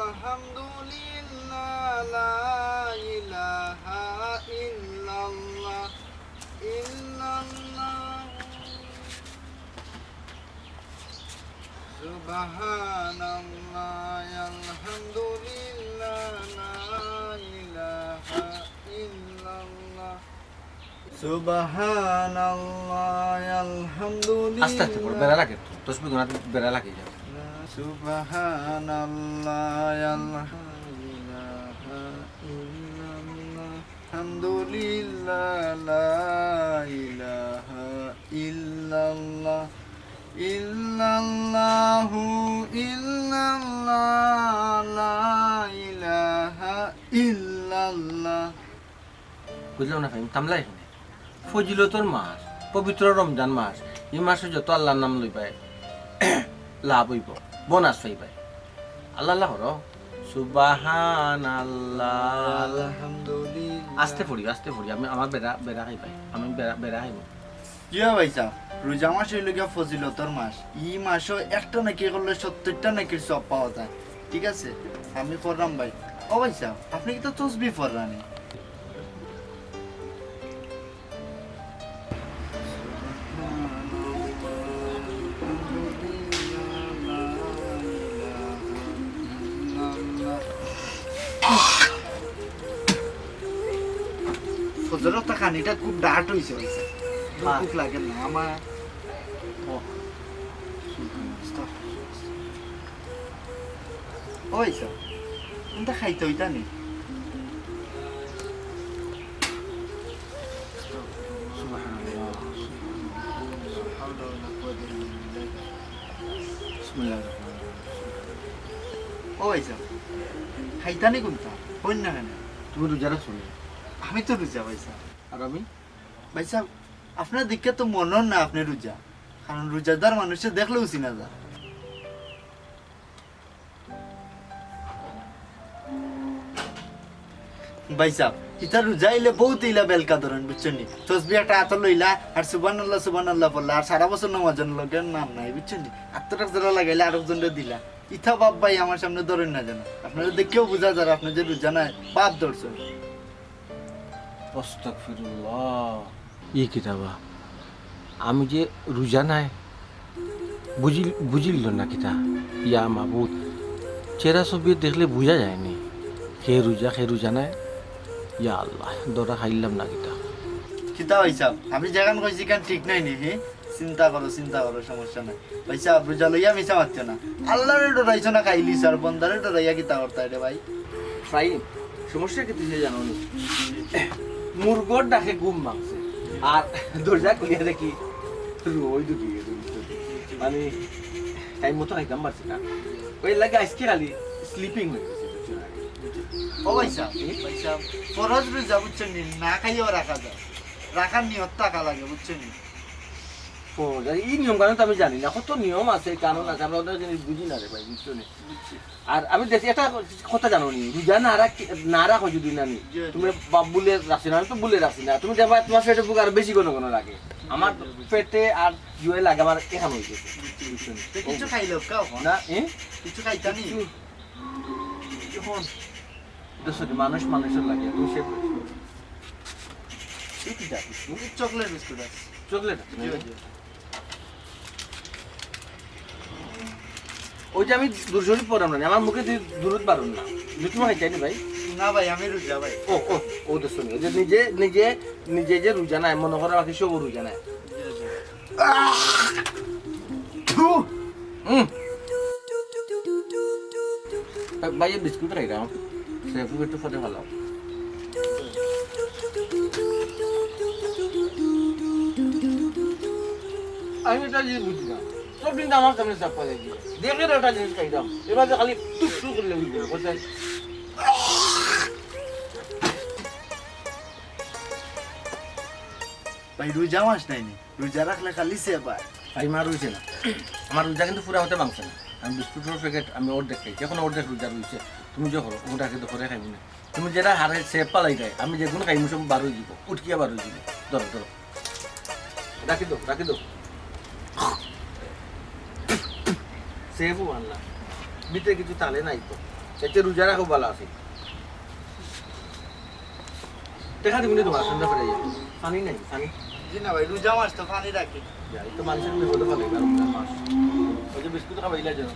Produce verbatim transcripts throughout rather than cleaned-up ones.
الحمد لله، لا إله إلا الله، إلا الله. سبحان الله، الحمد لله، لا إله إلا الله. سبحان الله، الحمد لله. আস্তে আস্তে পড়ো, বেড়া লাগে তো। তসবি গুনা বেড়া লাগে যায়। سبحان الله، لا إله إلا الله. الحمد لله، لا إله إلا الله. إلا الله، إلا الله، لا إله إلا الله. বুঝলাম না ভাই, থামলাই কেনে? ফজিলতর মাস, পবিত্র রমজান মাস, ই মাসো যত আল্লার নাম লইবায়, লাভ অইবো, বোনাস পাইবায়। আল্লাহ আল্লাহ করো। সুবহানাল্লাহ। আলহামদুলিল্লাহ। আস্তে পড়ি, আস্তে পড়ি। আমি, আমার বেড়া, বেড়া খাইবায়। আমি বেড়া, বেড়া খাইমু। জি অয় ভাইসাব, রোজা মাস অইলো গিয়া ফজিলতর মাস। ই মাসো একটা নেকি করলে সত্তরটা নেকির সওয়াব পাওয়া যায়। ঠিক আছে, আমি পড়রাম ভাই। ও ভাইসাব, আপনে কিতা তসবি পড়রা নি? ফজরর তা খানিটা খুব ডাট অইছে, অইছে। হ্যাঁ। ভুক লাগে না আমার। ও। ওই তো, কোনটা খাইতে অইতা নি? সুবহানাল্লাহ। লা হাওলা ওয়ালা কুওয়াতা ইল্লা বিল্লাহ। বিসমিল্লাহির রহমানির রহিম। ও ভাইসাব, খাইতা নি কোনটা? কইন না কেনে? তুমি রোজা রাখছো নি? আমি তো রোজা ভাইসাব। আর আমি? ভাইসাব, আপনারে দেখিয়া তো মনে অর না আপনে রোজা, কারণ রোজাদার মানুষরে দেখলেউ চিনা যায়। ভাইসাব, ইতা রোজা আইলে বউতে ইলা বেলকা ধরইন, বুঝছইন নি? তসবি একটা আতো লইলা আর সুবহানাল্লাহ, সুবহানাল্লাহ পড়লা, আর সারা বছর নমাজর লগে নাম নাই, বুঝছইন নি? আত্মটাক জোড়া লাগাইলা, আরকজনরে দিলা। ইতা বাপ ভাই আমার সামনে ধরইন না যেন। আপনারে দেখিয়াউ বুঝা যার আপনে যে রোজা নায়, পাপ ধরছইন। আস্তাগফিরুল্লাহ। ই কিতা বা? আমি যে রোজা নায়, বুঝিল-, বুঝিল না কিতা? ইয়া মাবুদ, চেহারা ছবি দেখলে বুঝা যায় নি কে রোজা, কে রোজা নায়। ইয়া আল্লাহ, ধরা খাইলাম না কিতা? কিতা ভাইসাব, আমি যেখান কইছি ইখান ঠিক নায় নি, হি? চিন্তা করো, চিন্তা করো, সমস্যা নাই। ভাইসাব, রোজা লইয়া মিছা মাতিও না। আল্লারে ডরাইছো না খাইলিছো, আর বন্দারে ডরাইয়া কিতা করতায় রে ভাই? ফাহিম, সমস্যা কিতা অইছে জানো নি? মুরগর ডাকে ঘুম ভাঙছে, আর দরজা খুলিয়া দেখি রুই ঢুকি গেছে। মানে, টাইম মতো খাইতাম পারছি না, অউ লাগি আইজকে খালি স্লিপিং অই গেছে, বুঝছো না? ও ভাইসাব, হুম? ভাইসাব, ফরজ রোজা বুঝছইন নি, না খাইয়াও রাখা যায়, রাখার নিয়ত থাকা লাগে, বুঝছইন নি? ও, ই নিয়ম কানুন তো আমি জানি না, কত নিয়ম আছে, কানুন আছে, আমরা অনেক জিনিস বুঝি না রে ভাই, বুঝছো নি? বুঝছি। আর আমি দেখছি একটা কথা জানো নি, রোজা না রাখ-, না রাখো যদি না নি, জি, জি। তুমি বাপ ভুলে রাখছি না, আমি তো ভুলে রাখছি না, তুমি দেখবা তুমার পেটে ভুক আর বেশি ঘন ঘন লাগে। আমার জি, জি, বুঝছি। পেটে আর জুয়ে লাগে, আমার এখান অই গেছে। বুঝছি, বুঝছি। তো কিছু খাইলাও, খাও। না, এ? কিছু খাইতা নি? কিছু, এখন দেখছো নি, মানুষ মানুষর লাগে, তুমি সে কি কি জানো? চকলেট বিস্কুট আছে। চকলেট আছে? জি, জি। ওই যে আমি দুরুদ শরীফ পড়লাম না, আমার মুখে দিয়ে দুরুদ বারুন না। দুরুদ তোমার খাইতে নি ভাই? না ভাই, আমি রোজা ভাই। ও, ও, ও তো শুনি, ওই যে নিজে, নিজে, নিজে যে রোজা নাই, মনে করো বাকি সব রোজা নাই। জি, জি। থু! হুম। ভাই, ভাই, এই বিস্কুট খাই দাও। সেফু একটু ফটে ভালো। আমি এটা জিনিস বুঝি না। সব দিন তো আমার সামনে চাপ্পা লাগিয়ে। দেখে তো একটা জিনিস খাইতাম। এবার তো খালি টুক টুক করে লেগে গেল। কোথায়? ভাই, রোজা মাস নাইনি? রোজা রাখলে খালি সেফ পায়। ভাই, মা রইছে না। আমার রোজা কিন্তু পুরা হতে ভাঙছে না। আমি বিস্কুটর প্যাকেট আমি অর্ধেক খাইছি, এখন অর্ধেক রোজা রইছে। তুমি যে করো, ওটা কিন্তু করে খাইবি না। তুমি যেটা হারে সেফ পালাই দেয়, আমি যেগুন খাইমু সব বার অই দিব, উঠকিয়া বার অই দিব। ধরো, ধরো। রাখি দাও, রাখি দাও। সেফও আনলা। ভিতরে কিছু তালে নাই তো। এতে রোজা রাখো, ভালা আছে। টেকা দিমুনে তুমার, সন্ধ্যা করে আইয়া। পানি নাই, পানি। জি না ভাই, রোজা মাস তো পানি রাখি না। ইয়া, এই তো মানুষের বিপদে ফেলে, রমজান মাস। ওই যে বিস্কুট খাবাইলা যেন।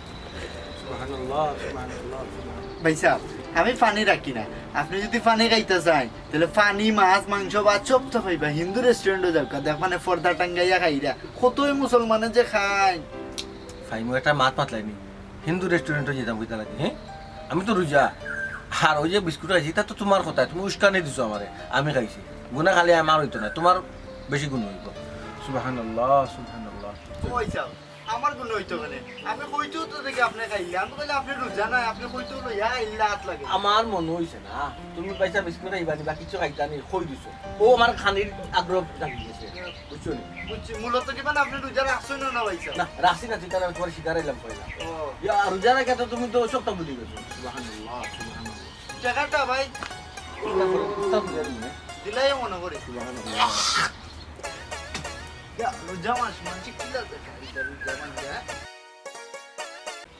সুবহানাল্লাহ, সুবহানাল্লাহ, সুবহানাল্লাহ। ভাই সাহেব, আমি পানি রাখি না। আপনে যুদি পানি খাইতা চাইন, তাইলে পানি, মাছ, মাংস, ভাত সব তো পাইবা। হিন্দু রেস্টুরেন্টো যাউক্কা, দেখবানে পর্দা টাঙ্গাইয়া খাইরা। কতই মুসলমানে যে খাইন। ফাইমু একটা মাত মাতলাইনি। হিন্দু রেস্টুরেন্টো যাইতাম কিতা লাগি, হে? আমি তো রোজা। আর ওই যে বিস্কুট খাইছি, ইতা তো তুমার কথায়, তুমি উস্কানি দিছো আমারে, আমি খাইছি। গুনা খালি আমার অইতো না, তুমার বেশি গুনা অইবো। সুবহানাল্লাহ, সুবহানাল্লাহ। ওই যাও, আমার গুনা অইতো কেনে? আমি কইতেউ তো দেখি আপনে খাইলা, আমি কইলে আপনে রোজা নায়, আপনে কইতেউ লইয়া আইলা আত লাগে। আমার মনো অইছে না, তুমি পয়সা বিস্কুট খাইবা নি বা কিচ্ছু খাইতা নি, কই দিছো। ও আমার খানির আগ্রহ জাগি গেছে। বুঝছো নি? বুঝছি, মূলত কিবা না আপনে রোজা রাখছইন না, না ভাই সাহেব? না, রাখছি না, তুই তাহলে তোমার শিকার আইলাম কইলা। ও। ইয়া, রোজা রাখা তো তুমি তো সবটা ভুলি গেছো। সুবহানাল্লাহ, সুবহানাল্লাহ। টেকাটা ভাই। উস্তাদ, উস্তাদ বুঝে দিলে। দিলাই মনো করি। সুবহানাল্লাহ। ইয়া, রোজা মাস, মানছি কি লাগে? এটা রোজা মাস, হ্যাঁ?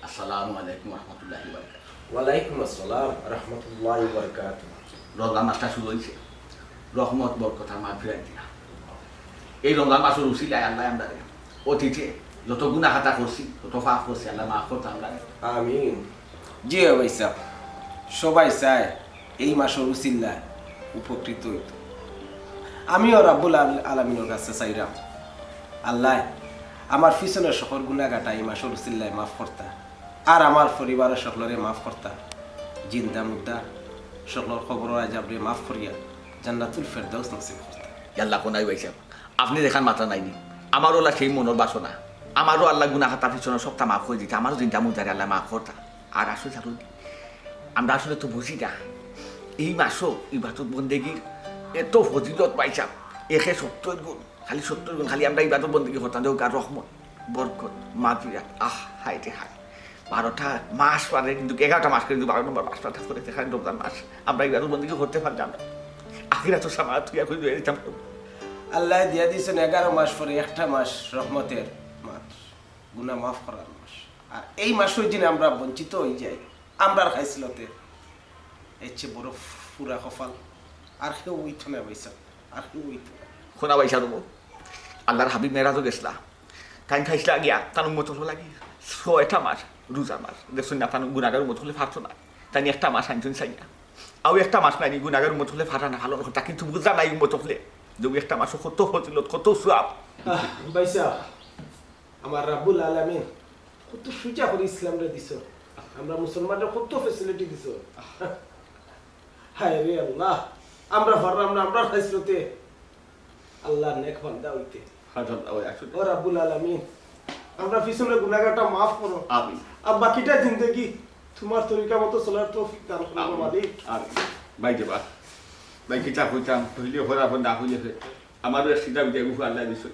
আসসালামু আলাইকুম রহমতুল্লাহি ওয়া বারাকাতুহু। ওয়ালাইকুম আসসালাম রহমতুল্লাহি ওয়া বারাকাতুহু। রমজান মাসটা শুরু হইছে, রহমত বরকত আর মাগফিরাত দিয়া। এই রমজান মাসর উসিলায় আল্লাহ আমরারে অতীতে যত গুনাহ খাতা করছি, যত পাপ করছি, আল্লাহ মাফ করতা আমরারে। আমিন। জি অয় ভাই সাহেব, সবাই চায় এই মাসর উসিলায় উপকৃত অইতো। আমিও রাব্বুল আল-, আলামিনর কাছে চাইরাম, আল্লাহ আমার পিছনর সকল গুনাহ খাতা এই মাসর উসিলায় মাফ করতা, আর আমার পরিবারর সকলরে মাফ করতা, জিন্দা মুর্দা সকলর কবরর আজাবরে মাফ করিয়া জান্নাতুল ফেরদাউস নসিব করতা। ইয়াল্লা কোনাই ভাই সাহেব, আপনে যেখান মাতা নাইনি, আমারও অলা সেই মনর বাসনা, আমারও আল্লাহ গুনাহ খাতা পিছনর সবটা মাফ করি দিতা, আমারও জিন্দা মুর্দারে আল্লাহ মাফ করতা। আর আসল জানো নি, আমরা আসলে তো বুঝি না, এই মাসও ইবাদত বন্দেগির এত ফজিলত ভাই সাহেব, একে সত্তর গুণ, খালি সত্তর গুণ, খালি আমরা ইবাদত বন্দেগি করতাম, দেখো কার রহমত, বরকত, মাগফিরাত, আহ, হায় রে হায়। বারোটা মাস পারে, কিন্তু এগারোটা মাস করে, কিন্তু বারো নম্বর মাস পারে, তারপরে যেখানে রমজান মাস, আমরা ইবাদত বন্দেগি করতে পারলাম না। আখিরাতর সামানা তুই এখন রয়ে দিতাম। আল্লাহ দিয়া দিছেন এগারো মাস পরে একটা মাস রহমতের মাস, গুনাহ মাফ করার মাস। আর এই মাসও যদি আমরা বঞ্চিত হয়ে যাই, আমরার খাইসলতে, এর চেয়ে বড় ফুরা কপাল আর কেউ অইতো না ভাই সাহেব, আর কেউ অইতো না। খোনা ভাই সাহেব, আল্লাহর হাবিব মেরাজও গেছলা, তাইন খাইসলা গিয়া তান উম্মত হকলর লাগি ছয়টা মাস রোজা মাস, দেখছইন না, তান গুনাগার উম্মত হকলে পারতো না, তাইন একটা মাস আনছইন চাইয়া, আও একটা মাস নাইনি গুনাগার উম্মত হকলে পারা না, পালন করতা, কিন্তু বুঝা নাই উম্মত হকলে যে ওই একটা মাসও কত ফজিলত, কত সওয়াব। আহ, ভাই সাহেব, আমার রাব্বুল আলামিন কত সুজা করি ইসলামরে দিছো, আমরা মুসলমানরে কত facility দিছো। হায় রে আল্লাহ, আমরা পারলাম না, আমরা খাইসলতে আল্লাহর নেক বান্দা হইতে। হাজার দাও একশো। ও রাব্বুল আলামিন, আমরা পিছনর গুনাগাটা মাফ করো। আমিন। আর বাকিটা জিন্দেগি তোমার তরিকা মতো চলার তৌফিক দান করো, আমিন। মালিক। আমিন। ভাই যাবা, ভাই কিতা কইতাম, হইলে হরা, না হইলে হয়। আমারও এক সিধা বিদায় উফা আল্লাহ দিছে।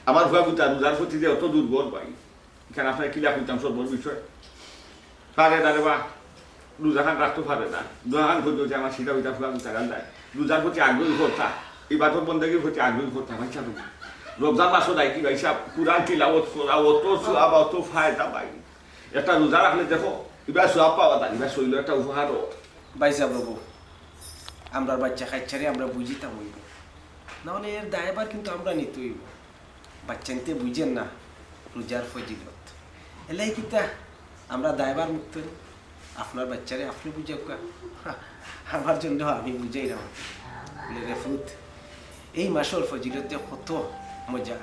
আমার ফুয়া গুতা রোজার প্রতি যে অত দুর্বল ভাই, এখানে আপনার কিলা কইতাম সর্বর বিষয়। পারে না রে বা, রোজাখান রাখতে পারে না। দোয়াখান করতে হচ্ছে আমার সিধা বিদায় ফুয়া গুতা গান দেয়। রোজার প্রতি আগ্রহী করতা, ইবাদত বন্দেগীর প্রতি আগ্রহী করতা, ভাই সাহেব। রমজান মাসও দেয় কি ভাই সাহেব, কোরআন তিলাওয়াত করা, অত সওয়াব, অত ফায়দা ভাই। একটা রোজা রাখলে দেখো, ইবা সওয়াব পাওয়া যায়, ইবা শরীরে একটা উপকারও। ভাই সাহেব, বাবু, আমরার বাচ্চা কাচ্চারে আমরা বুঝাইতাম অইবো, না হলে এর দায়ভার কিন্তু আমরা নিতে অইবো। বাচ্চাইন্তে বুঝের না রোজার ফজিলত, এলাই কিতা আমরা দায়ভার মুক্ত নি? আপনার বাচ্চারে আপনে বুঝাউক্কা, আমার জন্য আমি বুঝাইরাম। বলে, রে ফুত, এই মাসর ফজিলতে কত মজা,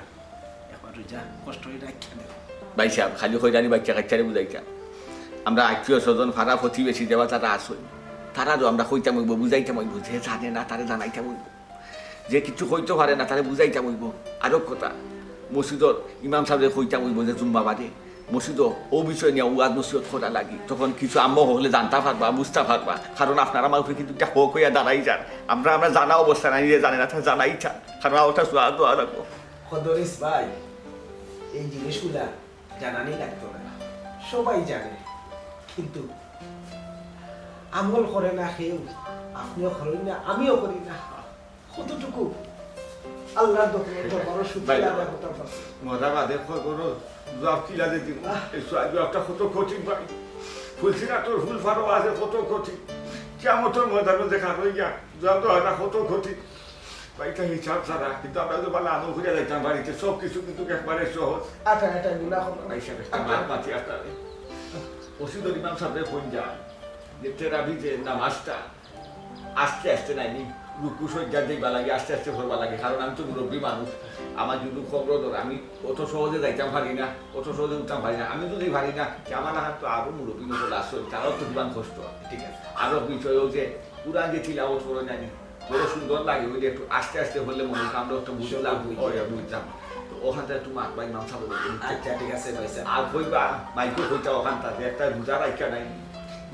একবার রোজা কষ্ট করি রাখিয়া দেখো। ভাই সাহেব, খালি হয়রানি বাচ্চা কাচ্চারে বুঝাইতাম। আমরা আত্মীয় স্বজন, পাড়া প্রতিবেশী যেবা তারা আছইন, তারারও আমরা কইতাম অইবো, বুঝাইতাম অইবো, যে জানে না তারে জানাইতাম অইবো। যে কিছু কইতো পারে না তারে বুঝাইতাম অইবো। আরো কথা, মসজিদর ইমাম সাহেবরে কইতাম অইবো যে জুম্মাবারে মসজিদো ও বিষয় নিয়া ওয়াজ নসিহত করা লাগি, তখন কিছু আম্মা হকলে জানতা পারবা, বুঝতা পারবা, কারণ আপনারা আমার উপরে কিন্তু একটা হক হইয়া দাঁড়াই যান। আমরা, আমরা জানা অবস্থা নাই, যে জানে না তারা জানাই চান, কারণ ওটা সোয়াল দোয়া লাগবো। খদরিস ভাই, এই জিনিসগুলা জানানি লাগতো না, সবাই জানে, কিন্তু আমল করে না কেউ, আপনেও করেন না, আমিও করি না। কতটুকু আল্লাহর দরবারো শুকরিয়া আদায় করতাম পারছি। মজা বাদে খবর জবাব কিলা দে দিব। এই জবাবটা কত কঠিন ভাই। ফুলসিরাতর ফুল ফারো আছে কত কঠিন, কিয়ামতর ময়দানো দেখা রইয়া যত হারা কত কঠিন। ভাই, ইটা হিসাব ছাড়া, কিন্তু আমরা তো বালা আমল করিয়া যাইতাম পারি, সব কিছু কিন্তু একবারে সহজ। আটা আটা গুনা হবে। ভাই সাহেব, একটা মাত মাতি আপনারে। মসজিদর ইমাম সাহেবরে কইন যান যে তেরাবি যে নামাজটা আস্তে আস্তে নাইনি, রুকু সজ্জা যাইবা লাগে, আস্তে আস্তে পড়বা লাগে, কারণ আমি তো মুরব্বী মানুষ, আমার যদি কমর ধরে, আমি অত সহজে যাইতাম পারি না, অত সহজে উঠতাম পারি না। আমি যদি পারি না, তে আমার লাখান তো আরো মুরব্বী মতো আছে, তারাও তো দিবান কষ্ট। ঠিক আছে। আরো বিষয় হচ্ছে, কোরআন যে তিলাওয়াত করে জানি, বড় সুন্দর লাগে, ওই যে একটু আস্তে আস্তে হলে মনে হয় আমরা তো বুঝলাম, বুঝলাম। ওই বুঝলাম। তো ওখানটা একটু মাত ভাই ইমাম সাহেব বলবেন। আচ্ছা, ঠিক আছে ভাই সাহেব। আর কইবা, মাইকো কইতা ওখানটা যে একটা রোজা রাখা নাই,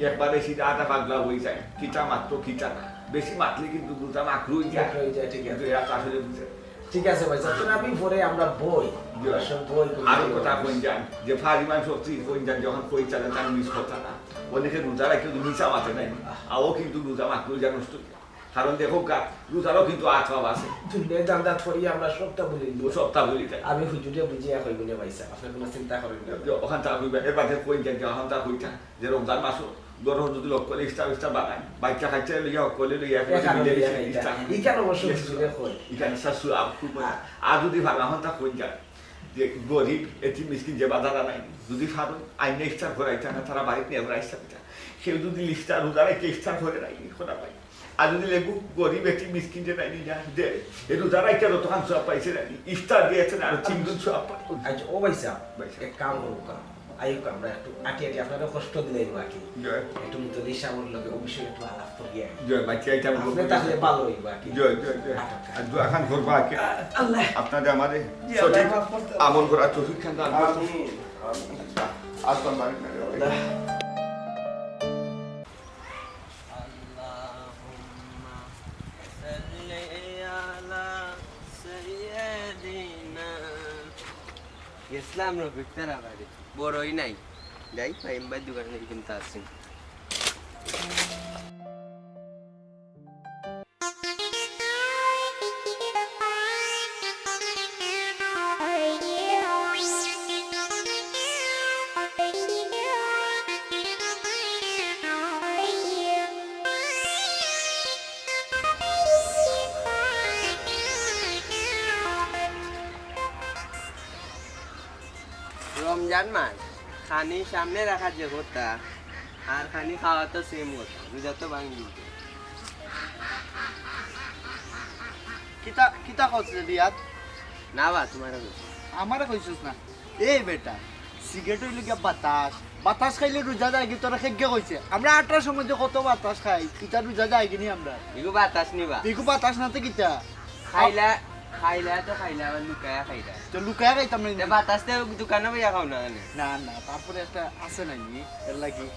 একবারে সিধা আটা পাগলা হয়ে যায়, কিতা মাত্র কিতা না, বেশি মাতলে কিন্তু রোজা মাকরু হয়ে যায়। মাকরু হয়ে যায়, ঠিক আছে। কিন্তু এরা তো আসলে বুঝে না। ঠিক আছে ভাই সাহেব, তো আমি পরে আমরা বই, জি। আমরা সব বই করি। আরো কথা কইন যান, যে ফারিমান শক্তি কইন যান, যখন কই চালে তার মিস কথা না। অনেকে রোজা রাখে কিন্তু মিছা মাতে নাই, আও কিন্তু রোজা মাকরু যা নষ্ট হয়ে যায়। কারণ দেখো গা, রোজারও কিন্তু আথওয়াব আছে। দুনিয়ার দান্দাত পড়ি আমরা সবটা ভুলি যাই। সবটা ভুলি যাই। আমি হুজুরে বুঝিয়া কই বলে ভাই সাহেব, আপনি কোনো চিন্তা করেন না। যে ওখান তা হইবা, এর বাদে কই যান যে ওখান তা হইতা, যে রমজান মাসও ধরো যদি লোক করে ইফতার ইফতার বানাই, বাচ্চা কাচ্চা লইয়া হক করে লইয়া একেবারে এখানে মিলে লইয়া মিশে খাইতা। ইফতার। এখানে অবশ্য হুজুরে কই। এখানে শাশু আপ খুব আর আর যদি ভালো হন তা কই যান, যে গরিব এতিম মিসকিন যে বাজার নাই, যদি ফারুন আইনে ইফতার করাইতা না, তারা বাড়িতে নিয়ে আমরা ইফতার দিতা। কেউ যদি ইফতার রোজা রাখে ইফতার করে নাই, কোনা ভাই। আর যদি লেবু গরিব এতিম মিসকিন যে নাই, যা দে, এই রোজা রাখে যতক্ষণ সব পাইছে নাই, ইফতার দিয়েছে না, আর তিন দিন সব পাই। আচ্ছা, ও ভাই সাহেব, ভাই সাহেব। এক কাম করুক, আইউক আমরা একটু আটি আটি আপনারা কষ্ট দিলাই বাকি। জয়। একটু মুতলি সামর লগে ও বিষয়ে একটু আলাপ করিয়া। জয়, বাচ্চা এটা আপনি তাহলে ভালো হইব আর কি। জয়, জয়, জয়। আটক। আর দোয়া খান করবা আর কি। আল্লাহ। আপনাদের আমাদের জি, সঠিক আল্লাহ মাফ করতে হবে। আমল করার তৌফিক খান দান করুন। আমিন, আমিন। আসসালামু আলাইকুম। আল্লাহ। اللهم صل على سيدنا। ইসলাম রফিক তারা বাড়ি। বড়ই নাই। যাই, ফাহিম ভাই দোকানে কিন্তু আছি। রমজান মাস, খানি সামনে রাখার যে কথা, আর খানি খাওয়া তো সেম কথা, রোজা তো ভাঙি দিতে। কিতা, কিতা কস রে রিয়াদ? না বা, তোমারে কইছি। আমারে কইছস না? এই বেটা, সিগারেট অইল গিয়া বাতাস, বাতাস খাইলে রোজা যায় কি? তোরা খেগে কইছে? আমরা আটটার সময় যে কত বাতাস খাই, ইটা রোজা যায় কি নি আমরা? ইগু বাতাস নিবা? ইগু বাতাস না তো কিতা? খাইলা, খাইলা তো খাইলা, আবার লুকায়া খাইলা। তো লুকায়া খাইতাম না নি? বাতাস তো দোকানো বইয়া খাও না কেনে? না, না, তারপরে একটা আছে না নি, এর লাগি।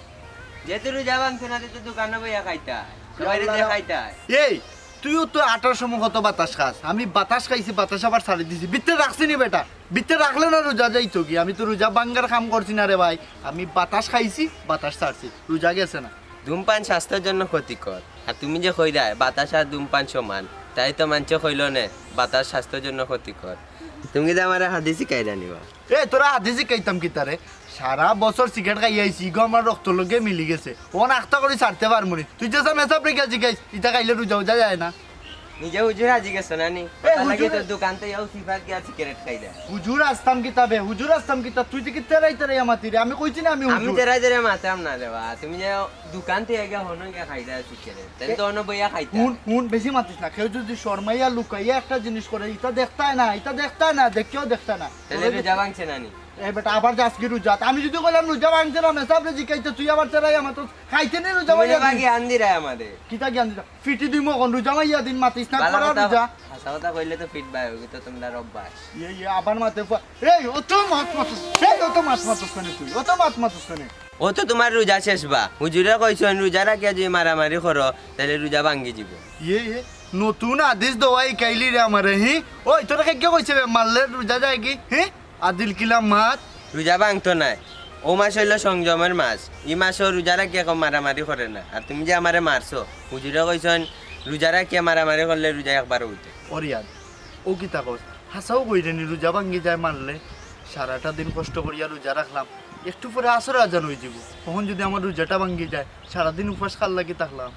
যেহেতু রোজা ভাঙছে না, তো দোকানো বইয়া খাইতা, সবাইরে আল্লাহ। দেখাইতা। এই, তুইও তো আটটার সময় কত বাতাস খাস। আমি বাতাস খাইছি, বাতাস আবার ছাড়ি দিছি। ভিতরে রাখছি নি বেটা? ভিতরে রাখলে না রোজা যাইতো কি? আমি তো রোজা ভাঙ্গার কাম করছি না রে ভাই। আমি বাতাস খাইছি, বাতাস ছাড়ছি, রোজা গেছে না। ধূমপান স্বাস্থ্যর জন্য ক্ষতিকর। আর তুমি যে কইরায় বাতাস আর ধূমপান সমান, তাই তো মানষে কইলো নে, বাতাস স্বাস্থ্যর জন্য ক্ষতিকর। তুমি যে আমারে হাদিস শিখাইরা নিবা? এ, তোরা হাদিস শিখাইতাম কিতারে? সারা বছর সিগারেট খাই আইছি, ইগু আমার রক্তর লগে মিলি গেছে। অখন আখতা করি ছাড়তে পারমু নি। তুই যে মেসাব রেখে জিগাইস, ইটা খাইলে রোজা উজা যায় না। নিজে হুজুর হাজি গেছো না নি? এ, তার লাগি হুজুর তো দোকানতে যাও, সিফাত গিয়া সিগারেট খাই দেয়। হুজুর আসতাম কিতাবে, হুজুর আসতাম কিতা? তুই যে কি তেরাই তেরাই মাতি রে, আমি কইছি না আমি আমি হুজুর। তেরাই তেরাই মাতাম না রে বা, তুমি যে দোকানতে গিয়া হনো গিয়া খাই দেয় সিগারেট, তাহলে তো অনো বইয়া খাইতা। হুন, হুন, বেশি মাতিস না। কেউ যদি শর্মাইয়া লুকাইয়া একটা জিনিস করে, ইটা দেখতায় না, ইটা দেখতায় না, দেখেও দেখতায় না। তাহলে তোরা রোজা ভাঙছে না নি? এ বেটা, আবার যাস কি রোজাত? আমি যদি কইলাম রোজা ভাঙছে না, মেসাব রে জিকাইতে, তুই আবার তেরাই আমার তো খাইতে নেই রোজা তুমি ভাইয়া বা দিন। জ্ঞান দিরায় আমারে। কিতা জ্ঞান দিতা? ফিটি দিমু অখন, রোজা ভাইয়া দিন মাতিস না, ভালা করা কথা, রোজা। হাছা কথা কইলে তো ফিট ভাই, ওই তো তোমরা অভ্যাস। ইয়ে, ইয়ে, আবার মাতে ফা-, এই, অত মাত মাতুস, এই, অত মাত মাতুস কেনে তুই? অত মাত মাতুস কেনে? ও তো তোমার রোজা শেষ বা। হুজুরে কইছইন, রোজা রাখিয়া যদি মারামারি করো, তাইলে রোজা ভাঙ্গি যিবো। ইয়ে, ইয়ে, নতুন হাদিস দেওয়া হিকাইলি রে আমারে, হি? ওই, তোরে কে কইছে বে, মারলে রোজা যায় কি, হি? আদিল কিলা মাত। রোজা ভাঙতো নায়। ও মাস অইলো সংযমর মাস। ই মাসো রোজা রাখিয়া কেউ মারামারি করে না। আর তুমি যে আমারে মারছো, হুজুরে কইছইন, রোজা রাখিয়া মারামারি করলে রোজা একবারও উঠে। ও রিয়াদ, ও কিতা কস? হাছাউ কইরে নি রোজা ভাঙ্গি যায় মারলে? সারাটা দিন কষ্ট করিয়া রোজা রাখলাম, একটু পরে আসর আজান অইযিবো, অখন যুদি আমার রোজাটা ভাঙ্গি যায়, সারাদিন উপাস কার লাগি থাকলাম।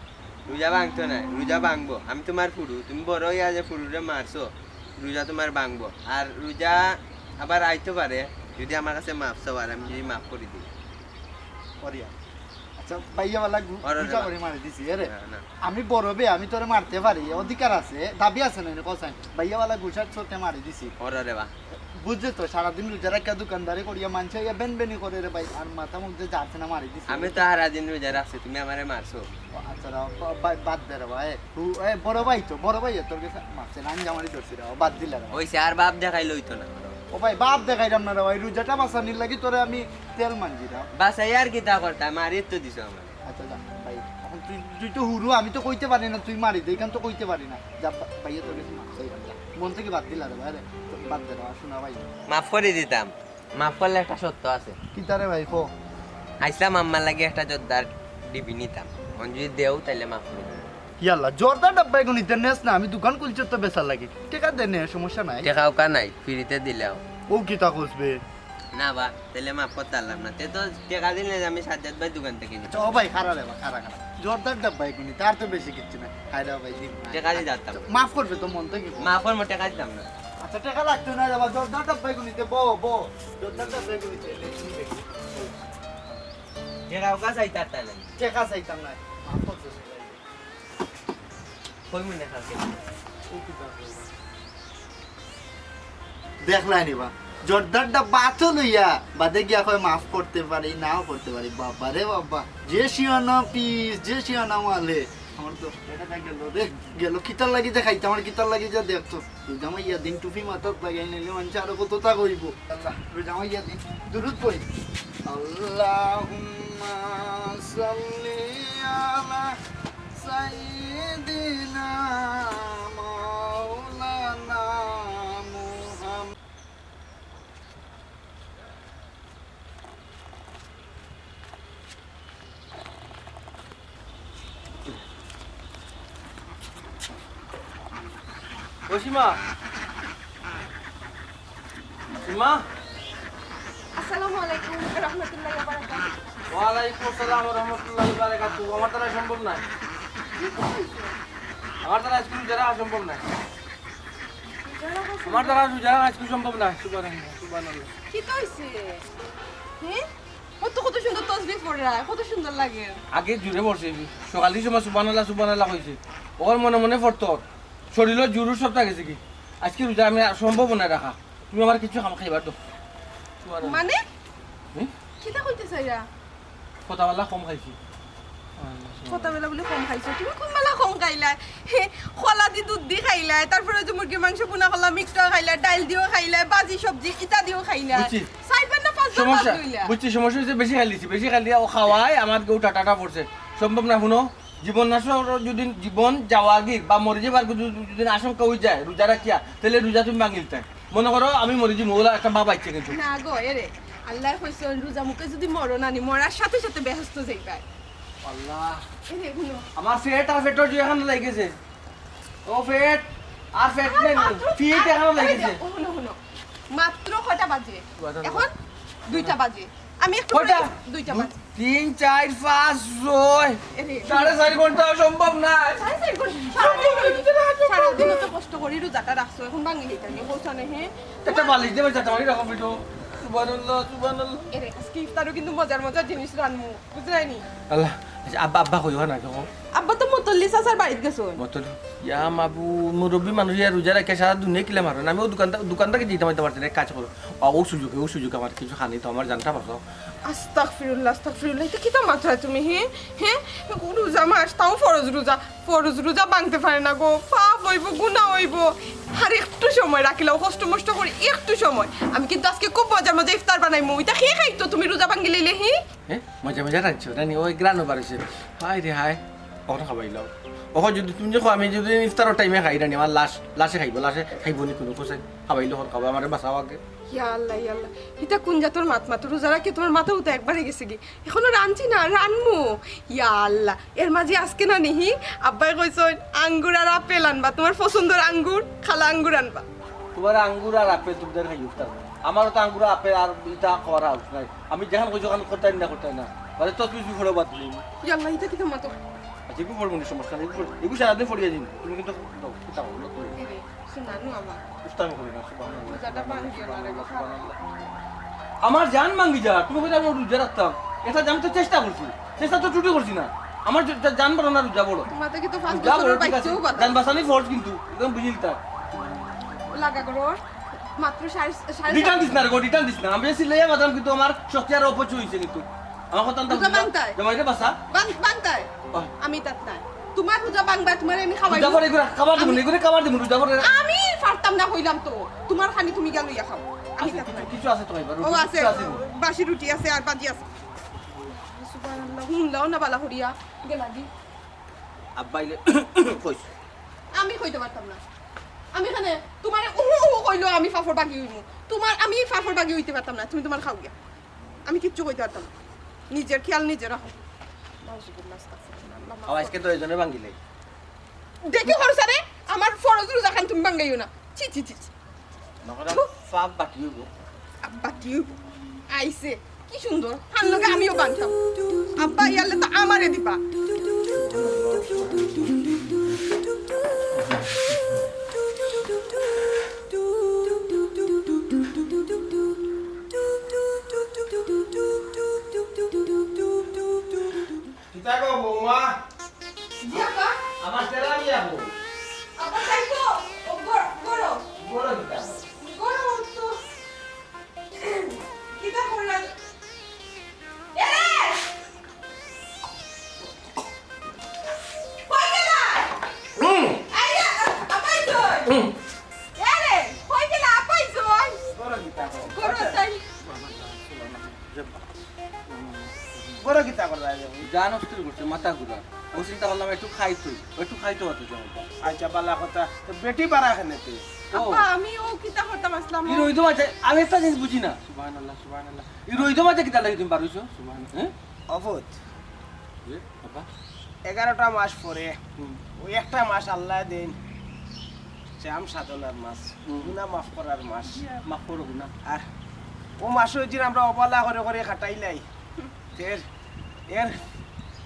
রোজা ভাঙতো নায়, রোজা ভাঙবো। আমি তুমার ফুরু, তুমি বড় অইয়া যে ফুরুরে মারছো, রোজা তুমার ভাঙবো। আর রোজা আবার আইতো পারে, যুদি আমার কাছে মাফ চাও, আর আমি যুদি মাফ করি দিই। করিয়া। আচ্ছা, ভাইয়া বালা গু- আরে গুছা বাবা। করি মারি দিছি, এরে। না, না। আমি বড় বে, আমি তোরে মারতে পারি, অধিকার আছে, দাবি আছে না, কসাই। ভাইয়া বালা গুছার চোটে মারি দিছি। ওরে রে বা। বুঝছে তো, সারাদিন রোজা রাখিয়া দোকানদারি করিয়া মানষে ইয়া বেন বেনি করে রে ভাই, আর মাথা মুখ যে যাচ্ছে না মারি দিছি। আমি তো সারাদিন রোজা রাখছি, তুমি আমারে মারছো। ও আচ্ছা রে, বা- বা- বাদ দে রে ভাই। ও, এ, বড় ভাই তো, বড় ভাই তোর কাছে মাফ চাই, আমি জামারি ধরছি রে, বাদ দিলা রে ভাই। অইছে, আর বাপ দেখাইলে অইতো না। ও ভাই, বাপ দেখাইলাম না রে ভাই, রোজাটা বাঁচানির লাগি তোরে আমি তেল মানছি না। বাসাই আর কিতা করতাম, মারি তো দিছো আমারে। আচ্ছা যা ভাই, অখন তুই, তুই তো হুরু, আমি তো কইতে পারি না তুই মারি দে, এখান তো কইতে পারি না। যা বা- ভাইয়া তোর কাছে মাফ চাইলাম, যা। মন থাকি বাদ দিলা রে ভাই রে, বাদ দে রে, শোনা ভাই। মাফ করি দিতাম, মাফ করলে একটা শর্ত আছে। কিতা রে ভাই, কো। আইসলাম আম্মার লাগি একটা জর্দার ডিবি নিতাম, অখন যুদি দেও তাইলে মাফ করি দিতাম। ইয়াল্লা, জর্দার ডাব্বা এগু নিতে নেস না, আমি দোকান খুলছি তো বেচার লাগি। টেকা দে নে, সমস্যা নাই। টেকা উকা নাই, ফ্রিতে দিলাও। ও কিতা কস বে? না বা, তাইলে মাফ করতে পারলাম না। তে তো টেকা দিলে আমি সাজ্জাদ ভাই দোকান থাকি নিতাম। ও ভাই, খারা রে বা, খারা, খারা। জর্দার ডাব্বা এগু নিতে, আর তো বেশি কিচ্ছু না। হায় রে ভাই, দিন। টেকা দি যাতাম। মাফ করবে তো মন থাকি। মাফ করবো, টেকা দিতাম না। আচ্ছা, টেকা লাগতো না রে বা, জর্দার ডাব্বা এগু নিতে, বো, বো। জর্দার ডাব্বা এগু নিতে, লে, নিবে। টেকা উকা চাইতে পারতাম না। টেকা চাইতাম না। মাফ করবে। কই মনে কালকে। দেখলাই নি বা, জর্দার ডাব্বা তো লইয়া, বাদে গিয়া কয় মাফ করতে পারি, নাও করতে পারি। বাবা রে বাবা, যে শিয়ানা পিস, যে শিয়ানা মালে। আমার তো এটা গেল রে, গেল। কিতার লাগি দেখাইতে, আমার কিতার লাগি যা দেখতো। রোজা মাইয়া দিন টুপি মাথাত লাগাই নিলে মানষে আরো কততা কইবো। আল্লাহ, রোজা মাইয়া দিন দুরুদ পড়ি। আল্লাহুম্মা সাল্লি আলা সাইয়্যিদিনা মাওলানা মুহাম্মদ। ও সীমা, সীমা। আসসালামু আলাইকুম ওয়া রাহমাতুল্লাহি ওয়া বারাকাতুহু। ওয়ালাইকুম আসসালাম ওয়া রাহমাতুল্লাহি ওয়া বারাকাতুহু। আমার দ্বারা সম্ভব নায়। কি হইছে? আমার দ্বারা আজকে রোজা রাখা সম্ভব নায়। রোজা রাখা সম্ভব আমার দ্বারা রোজা রাখা আজকে সম্ভব নায়। সুবহানাল্লাহ, সুবহানাল্লাহ। কি তো হইছে? হ্যাঁ? কত, কত সুন্দর তসবিহ পড়রা, কত সুন্দর লাগে। আগে জোরে পড়ছে, সকালের সময় সুবহানাল্লাহ, সুবহানাল্লাহ কইছে। ওর মনে মনে পড়তো, শরীরর জোর সবটা গেছে কি? আজকে রোজা আমি আর সম্ভব নায় রাখা। তুমি আমার কিছু খাম খাইবার দাও। সুবহানাল্লাহ। মানে? হুম? কিতা কইতে চাইরা? কথা বলা কম খাইছি। কথা বেলা বলে কম খাইছো, তুমি কোন বেলা কম খাইলায়? হে, কলা দি দুধ দি খাইলায়, তারপরে ওই যে মুরগির মাংস ভুনা করলা, মিক্সড খাইলায়, ডাইল দিও খাইলায়, ভাজি সবজি ইতা দিও খাইলায়। বুঝছি। চাইরবার না পাঁচবার সমস্যা ভাত লইলা। বুঝছি, সমস্যা হইছে বেশি খাই লিছি, বেশি খাই লিয়া ও খাওয়ায় আমার কেউ টাটা টাটা পড়ছে। সম্ভব না, হুনো, জীবন নাশর যদি জীবন যাওয়াগির বা মরি যাবার যদি, যদি আশঙ্কা হয়ে যায় রোজা রাখিয়া, তাহলে রোজা তুমি ভাঙিলতায়। মনে করো আমি মরি যাবো, ওলা একটা বাবা ইচ্ছে কিন্তু। না গো, এরে, আল্লায় কইছইন রোজা মুখে যদি মরো না নি, মরার সাথে সাথে বেহেস্ত যাইবায়। আল্লাহ, এরে, হুনো। আমার পেট আর পেটর জুই এখানে লাগি গেছে। ও পেট আর পেট নাই, পিঠ এখানে লাগি গেছে। ও, হুনো, হুনো। মাত্র কয়টা বাজে? কয়টা? এখন দুইটা বাজে। আমি একটু কয়টা? পরে দুইটা বাজে। তিন, চার, পাঁচ, ছয়। এরে, সাড়ে চার ঘন্টা সম্ভব নায়। সাড়ে চার ঘন্টা। সারাদিন, সারাদিন তো কষ্ট করি রোজাটা রাখছো, এখন ভাঙি নিতে আমি, বলছো না, হে? একটা বালিশ দেবে, যাতে আমার এরকম একটু। সুবহানাল্লাহ, সুবহানাল্লাহ। এরে, আজকে ইফতারও কিন্তু মজার মজার জিনিস রানমু, বুঝলায়নি? আল্লাহ, আচ্ছা, আব্বা, আব্বা কই, ওখানে আগে কও। আব্বা তো মতল্লি চাচার বাড়িত গেছইন। মতন, ইয়া মাবু, মুরব্বী মানুষ ইয়া রোজা রাখে সারা দুনিয়া কিলা মারো। আমি ও দোকানটা, দোকান থেকে দিতে পারতে পারছি না, এক কাজ করো। ও, ও সুযোগে, ও সুযোগে আমার কিছু খানি তো আমার জানটা পারছো। আস্তাগফিরুল্লাহ, আস্তাগফিরুল্লাহ, এটা কিতা মাতরা তুমি, হে? হে? রোজা মাস, তাও ফরজ রোজা, ফরজ রোজা ভাঙতে পারে না গো, পাপ হইব, গুনাহ হইব। আর একটু সময় রাখিলাও, কষ্ট মষ্ট করি একটু সময়। আমি কিন্তু আজকে খুব মজার মজা ইফতার বানাইমু, এটা কে খাইতো তুমি রোজা ভাঙি লইলে, হি? হ্যাঁ, মজা মজা রাখছো, রানি, ওই গ্রানো বাড়ছে। হায় রে হায়, ওখানে খাবাইলাও। ওখানে যদি তুমি দেখো, আমি যদি ইফতারর টাইমে খাই, রানি, আমার লাশ, লাশে খাইবো, লাশে খাইবো নি কোনো কোথায়? খাবাইলো হর খাবা, আমারে বাঁচাও আগে। ইয়া আল্লাহ, ইয়া আল্লাহ, ইটা কোন জাতর মাত মাতো? রোজা রাখি তোমার মাথা উতা একবারে গেছে কি? এখনো রানছি না, রানমু। ইয়া আল্লাহ, এর মাঝে আজকে না নিহি আব্বাই কইছইন আঙ্গুর আর আপেল আনবা, তোমার পছন্দর আঙ্গুর, খালা আঙ্গুর আনবা। তোমার আঙ্গুর আর আপেল তুমি তার খাই ইফতার করো। আমারও তো আঙ্গুরা আপেল আর ইটা খাওয়ার আউস নাই। আমি যেখান কইছি ওখান করতাই না, করতাই না। বাদে তসবি উসবি পড়ো বাদ দিলাম। ইয়াল্লা, ইটা কিতা মাতো? আচ্ছা, এগু পড়বো নি, সমস্যা নাই। এগু পড়-, এগু সারাদিন পড়িয়া দিন। তুমি কিন্তু দাও, কিতা করো, তুমি। এরে, শোনা নু আমার। উস্তামি করি না, সুবহানাল্লাহ। রোজাটা ভাঙ্গিও না রে গো। আমার জান ভাঙ্গি যা, তুমি কইতা আমি রোজা রাখতাম। এটা আমি তো চেষ্টা করছি। চেষ্টা তো ত্রুটি করছি না। আমার যে-, যে-, জান বড় না রোজা বড়। তোমার তো কিন্তু পাঁচ রোজা বড়, বছরের ঠিক আছে। বাচ্চাও বাঁচা। জান বাঁচানি ফরজ কিন্তু, একদম বুঝি লিতা। লাগা করো। মাত্র সাড়ে, সাড়ে রিটার্ন সাত দিস না রে গো, রিটার্ন দিস না। আমি বেশি লইয়া বাঁচলাম কিন্তু আমার শক্তি আর অপচয় হইছে কিন্তু। আমার কথা আনতে রোজা বুঝলা? ভাঙতায়। জামাইরে বাসা। ভাঙ-, ভাঙতায়। ওহ। আমি তাত নাই। তোমার রোজা ভাঙবা, তোমার আমি খাওয়াই রোজা পরে এগুলো খাবার দিমু, এগুলো খাবার দিমু, রোজা পরে। আমি পারতাম না, কইলাম তো। তোমার খানি তুমি গিয়া লইয়া খাও। আমি আচ্ছা, তাত কিছু, নাই। কিছু আছে তো এবার, ও রুটি আছে, কিছু আছে। বাসি রুটি আছে আর ভাজি আছে। সুবহানাল্লাহ, হুনলাও না বালা করিয়া। গেলা দি। আব্বা আইলে কইস। আমি কইতে পারতাম না। আমি এখানে তোমারে উহু উহু কইলো আমি ফাফর বাগি হইমু। তোমার, আমি ফাফর বাগি হইতে পারতাম না। তুমি তোমার খাও গিয়া। আমি কিচ্ছু কইতে পারতাম না। নিজের খেয়াল নিজে রাখো। নাউজুবিল্লাহ, আস্তাগফিরুল্লাহ, আল্লাহ মাফ আও, আজকে করো। তো এই জন্য ভাঙ্গিলে। দেখি করছে রে, আমার ফরজ রোজা খান তুমি ভাঙ্গাইও না। ছি, ছি, ছি, ছি। নকরা ফাপ বাটি হইব। আব্বা কি হইব? আইছে। কি সুন্দর। তার লগে আমিও বানতাম। আব্বা ইয়ালে তো আমারে দিবা। কিতা গো বৌমা? জি আব্বা। আমার তেরা নিয়া বউ। আব্বা, তাই তো। ও, গর-, গরম। গরম কিতা? গরম তো। কিতা করলা? এরে! কই গেলা? হুম। আইয়া, আব্বা, আব্বা, আব্বা, আব্বা, হুম। এরে, কই গেলা? আব্বা, আব্বা। গরম কিতা? গরম তাই। বড় কিতা করলা রে? জান অস্থির করছে, মাথা ঘুরা। ও চিন্তা করলাম একটু খাইতো, একটু খাইতো হতে যাবো। আচ্ছা, বালা কথা। তো বেটি বাড়া কেনে তে? ও। আব্বা, আমি ও কিতা করতাম আসলাম? ই রইদো মাঝে, আমি একটা জিনিস বুঝি না। সুবহানাল্লাহ, সুবহানাল্লাহ। ই রইদো মাঝে কিতা লাগি তুমি বারইছো? সুবহানাল্লাহ। হ্যাঁ? অবুত। এ, আব্বা। এগারোটা মাস পরে, হুম। ওই একটা মাস আল্লাহ দেন, শ্যাম সাধনার মাস, হুম। গুনাহ মাফ করার মাস। মাফ করো গুনাহ। আর ও মাসে ওই দিন আমরা অবলা করে করে খাটাইলাই। এর, এর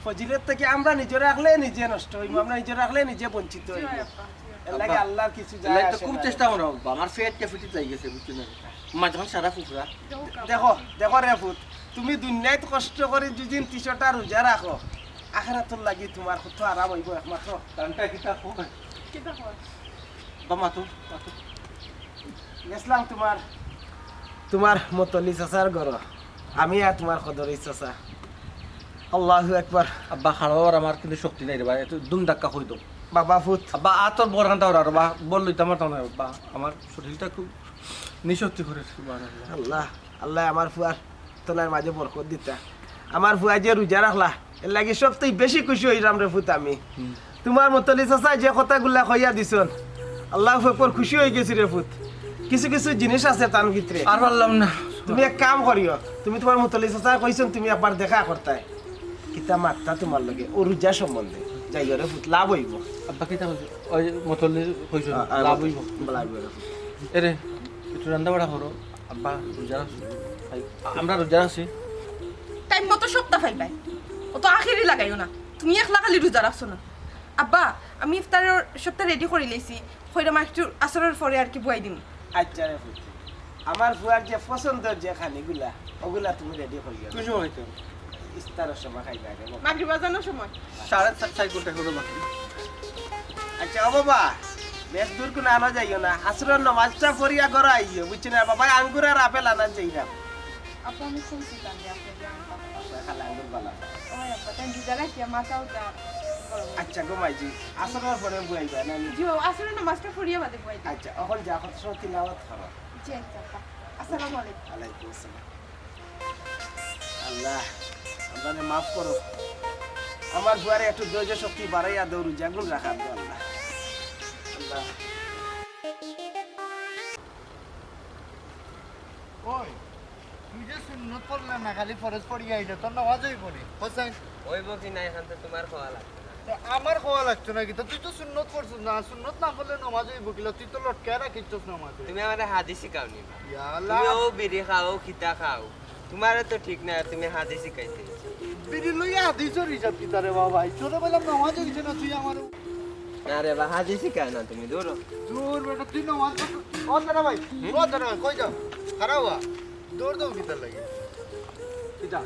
ফজিলত থেকে আমরা নিজে রাখলে নিজে নষ্ট হইব, আমরা নিজে রাখলে নিজে বঞ্চিত হইব। জি, আব্বা, জি। এর লাগে আব্বা, আল্লাহর কিছু যায় এর লাগে তো আসে খুব না। চেষ্টা করো, আব্বা। আমার পেট ক্যাফিটিত লাগি গেছে, বুঝছো না? মা যখন সারা ফুফরা। দেখো, দেখো রে ফুত, তুমি দুনিয়াত কষ্ট করি দুদিন তিশটা রোজা রাখো, আখেরাতর লাগি তোমার কত আরাম হইব একমাত্র। কানটা কিতা কয়? কিতা কয়? বা মাতো, মাতো। গেছলাম তোমার, তোমার মতলি চাচার ঘরো। আমি আর তোমার কদরি চাচা। আল্লাহু আকবার। আব্বা, খাড়াবার আমার কিন্তু শক্তি নাই রে ভাই, একটু দুম ধাক্কা কই দাও। বাবা ফুত। আব্বা, আতর বড় কান্তা ওরা রে বা, বল লইতাম পারতাম না, আব্বা। আমার শরীরটা খুব নিঃশক্তি করে, সুবহানাল্লাহ। আল্লাহ, আল্লাহ আমার ফুয়ার তলার মাঝে বরকত দিতা। আমার ফুয়া যে রোজা রাখলা, এর লাগি সবথেকে বেশি খুশি হইলাম রে ফুত আমি। হুম। তোমার মতলি চাচা যে কথাগুলা কইয়া দিছন, আল্লাহু আকবার, খুশি হয়ে গেছি রে ফুত। কিছু কিছু জিনিস আছে তার ভিতরে। আর পারলাম না। তুমি এক কাম করিও, তুমি তোমার মতলি চাচা কইছন, তুমি একবার দেখা করতায়। কিতা মাততা তোমার লগে, ও রোজা সম্বন্ধে। যাইও রে ফুত, লাভ হইব। আব্বা কিতা কইছো? ওই মতলি কইছো, আ, আ, লাভ মত-, হইব। লাভ হইব রে ফুত। এরে, একটু রান্না বাড়া করো। আব্বা, রোজা রাখছি। ভাই, আমরা রোজা রাখছি। টাইম মতো সবটা পাইবায়। ও তো আখেরি লাগাইও না। তুমি একলা খালি রোজা রাখছো না। আব্বা, আমি ইফতারের সবটা রেডি করি লইছি। কইরাম একটু আসরের পরে আর কি বুয়াই দিমু। আচ্ছা রে পুত, আমার ফুয়ার যে পছন্দর যে খানিগুলা, ওগুলা তুমি রেডি করিও। কোন সময় খাইতে হবে? ইফতারের সময় খাইবা রে বাবা। মাগরিব আজানের সময়। সাড়ে চার, চার ঘন্টা এখনো বাকি। আচ্ছা, ও বাবা, বেশ দূর কোনো আনা যাইও না। আসরের নামাজটা পড়িয়া ঘরে আইও, বুঝছো না? বাবা, আঙ্গুর আর আপেল আনার যাইরাম। আপা, আমি শুনছি কালকে আপনি যে আঙ্গুর বাবা। খালা আঙ্গুর বালা। ওই আপা, তাই রোজা রাখিয়া মাথা উঠা গরম। আচ্ছা, ঘুমাই জি। আসরের পরে বুয়াইবা না? জি, ও আসরের নামাজটা পড়িয়া বাদে বুয়াই দিই। আচ্ছা, এখন যা কত সময় তিলাওয়াত করো। জি, আচ্ছা, আপা। আসসালামু আলাইকুম। ওয়ালাইকুম আসসালাম। আল্লাহ, আমরারে মাফ করো। আমার ফুয়ারে একটু ধৈর্য শক্তি বাড়াইয়া দেও, রোজাগুন রাখার দেও, আল্লাহ। আল্লাহ। ওই, তুই যে সুন্নত পড়লে না, খালি ফরজ পড়িয়া আইলে, তোর নামাজ হইব নি? হোসেন। হইব কি না, এখান তো তোমার খাওয়া লাগবে না। আমার কওয়া লাগতো না কিতা? তুই তো সুন্নত পড়ছস না, সুন্নত না পড়লে নমাজ অইবো কিলা? তুই তো লটকায় রাখিছস নমাজে। তুমি আমারে হাদিস শিখাও নি বা? ইয়া আল্লাহ। তুমি ও বিড়ি খাও, ও খিতা খাও, তোমারে তো ঠিক না, তুমি হাদিস শিখাইতে। বিড়ি লইয়া হাদিসর হিসাব কিতা রে বাবা? তোরে বললাম নমাজ অইছে না, তুই আমার না রে বা, হাদিস শিখায় না তুমি, দূর। দূর বেটা, তুই নমাজ পড়। ও দাদা ভাই, ও দাদা ভাই, কই যাও? খারাপ হওয়া। দৌড় দাও কিতার লাগি? কিতা?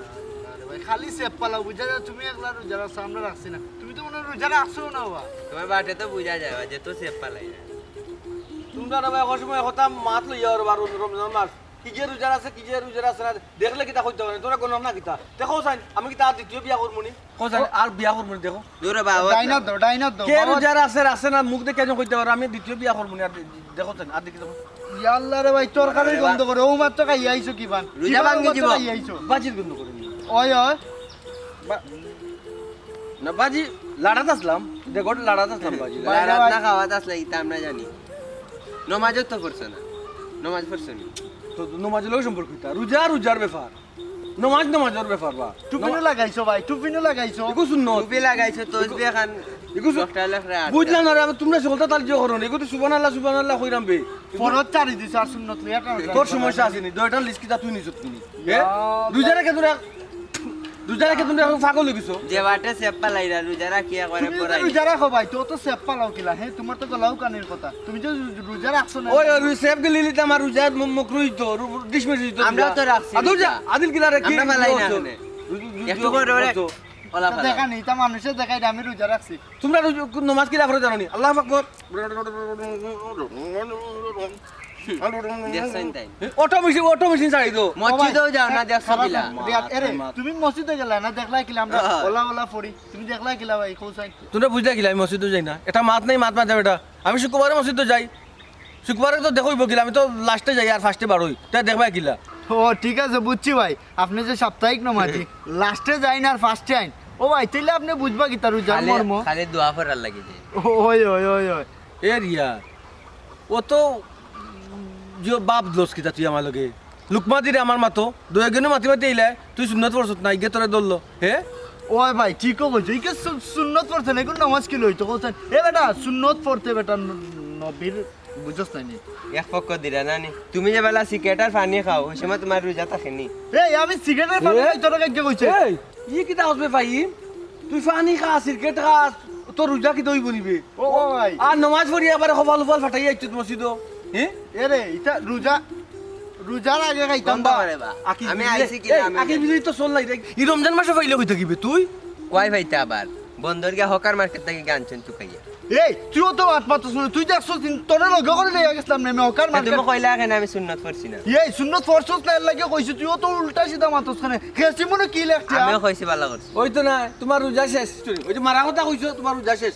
আরে ভাই, খালি সেপ পালাও, বুঝা যায় তুমি একলা রোজা রাখছো, আমরা রাখছি না। তুমি তো মনে হয় রোজা রাখছো না বাবা। তোমার বাটে তো বুঝা যায় যে তো সেপ পালাই না। তোমরা রে ভাই, এক সময় কথা মাত লইয়া আর বার রমজান মাস। কি যে রোজা আছে, কি যে রোজা আছে না, দেখলে কিতা কইতে পারে? তোরা গণম না কিতা? দেখো চাইন, আমি কিতা আর দ্বিতীয় বিয়া করবো নি? কও চাইন, আর বিয়া করবো নি? দেখো। দূরে বাবা। ডাইনার দাও, ডাইনার দাও। কে বাবা। রোজা রাখছে, রাখছে না, মুখ দেখে একজন কইতে পারে, আমি দ্বিতীয় বিয়া করবো নি? আর দেখো চাইন, আর দেখি দেখো। ইয়া আল্লাহ রে ভাই, তরকারির গন্ধ করে, ও মাত্র খাইয়া আইছো কি পান? রোজা ভাঙ্গি মাত্র দিব। খাইয়া আইছো? বাজির গন্ধ করে নি। ওই, ওই। বা-, না, বাজি লাড়াত আসলাম, দেখো, লাড়াত আসলাম বাজি। লাড়াত না খাওয়াত আসলে ইতা আমরা জানি। নমাজও তো পড়ছো না, নমাজ পড়ছো নি। তো নমাজের লগে সম্পর্ক কিতা? রোজা, রোজার ব্যাপার। নমাজ, নমাজের ব্যাপার বা। টুপিনও লাগাইছো ভাই, টুপিনও লাগাইছো। এগু সুন্নত। টুপি লাগাইছো, তসবি এখান এগু সু-, দশটা লেখরা আটটা। বুঝলাম না রে, আমি তোমরা সকলটা তাল জিও করো না। এগু তো সুবহানাল্লাহ, সুবহানাল্লাহ কইরাম বে। ফরজ চারি দিছে আর সুন্নত লইয়া টানো। তোর সমস্যা আছে নি, দুইটা লিস্ট কিতা তুই নিছত কিনি? ইয়া হ্যাঁ? রোজা রেখে তোরা, রোজা রেখে তোমরা এখন পাগল হয়ে গেছো। যে বাটে সেপ্পা লাইরা, রোজা রাখি একবারে তুমি যদি পড়াই। রোজা রাখো ভাই, তো তো সেপ্পা লাও কিলা? হ্যাঁ, তোমার তো গলাও কানের কথা। তুমি যে রোজা রাখছো না। ওই, ওই, সেপ গেলি লিতে আমার রোজা ম-, মকরু হইতো, রু-, রু-, ডিশমিশ হইতো। আমরা তো রাখছি আদুর যা, রোজা। আদিল কিলা রে, কি আমরা ফালাই না হইতো? এখানে। রু-, রু-, রু-, একটু করে ওরে হইতো। ওলা তা ফালাই। দেখা নেই, তা মানুষে দেখাই দে, আমি রোজা রাখছি। তোমরা রোজা, নমাজ কিলা পড়ো জানো নি? আল্লাহু আকবার। দেখছেন তাই? অটো মেশিন, অটো মেশিন ছাড়ি দো। মসজিদেও যাও না, দেখছো খারাপ কিলা? না। রিয়াদ, এরে, মাত। তুমি মসজিদে গেলা না, দেখলাই কিলা আমরা হ্যাঁ। ওলা ওলা পড়ি। তুমি দেখলাই কিলা ভাই, কোথায়? তোমরা বুঝলা কিলা আমি মসজিদে যাই না? এটা মাত নাই, মাত মাত যাবে এটা। আমি শুক্রবারে মসজিদে যাই। শুক্রবারে তো দেখইব কিলা, আমি তো লাস্টে যাই আর ফার্স্টে বারোই। তাই দেখবা কিলা? ও, ঠিক আছে, বুঝছি ভাই। আপনি যে সাপ্তাহিক নমাজি, লাস্টে যাইন আর ফার্স্টে আইন। ও ভাই, তাইলে আপনি বুঝবা কিতা রোজার খালি, মর্ম? খালি দোয়া পড়ার লাগি যে। ওই, ওই, ওই, ওই। এ রিয়া, ও তো যে বাপ দোষ কিতা তুই আমার লগে? লুকমা দিরে আমার মাতো, দুইজনে মাতি মাতি আইলে, তুই সুন্নত পড়ছত না, ইগে তোরে ধরলো, হে? ওই ভাই, ঠিকও কইছো, ইগে সু-, সুন্নত পড়ছে না, এখন নামাজ কি লইতো, কইছেন? এ বেটা, সুন্নত পড়তে বেটা ন-, নবীর বুঝছ না নি? এক পক্ষ দিরা না নি? তুমি যে বেলা সিগারেট আর পানি খাও, ওই সময় তোমার রোজা থাকে নি? এই, আমি সিগারেটের পানি এ? খাই, তোরা কাকে কইছে? এই, ই কিতা হসবে ফাহিম? তুই পানি খাস, সিগারেট খাস, তোর রোজা কিতা অইব নিবে? ও, ও ভাই। আর নমাজ পড়ি একবারে কপাল উপাল ফাটাই আইছত মসজিদো। হ্যাঁ? এরে, ইটা রোজা, রোজার আগে খাইতাম বন্ধ বা। করে বা। আকি আমি বিজলি, আইছি কি এই, না, আমি আকি জানি। বিজলি তো চল নাই রে। ই রমজান মাসে পাইলে কই থাকিবে তুই? কয় পাইতে আবার? বন্দর গিয়া হকার মার্কেট থাকি গান চুন চুকাইয়া। এই, তুইও তো মাত মাতছ না। তুই দেখছস দিন, তোরে লগে করে লইয়া গেছিলাম না, আমি হকার এ, তুমি মার্কেট। কইলা কেন আমি সুন্নত পড়ছি না? এই, সুন্নত পড়ছস না, এর লাগে কইছি, তুইও তো উল্টা সিধা মাতছ কেনে। খেয়েছি মনে কি লেখছে? আমিও কইছি ভালো করছি। ওই তো না, তোমার রোজা শেষ। ওই যে মারা কথা কইছো, তোমার রোজা শেষ।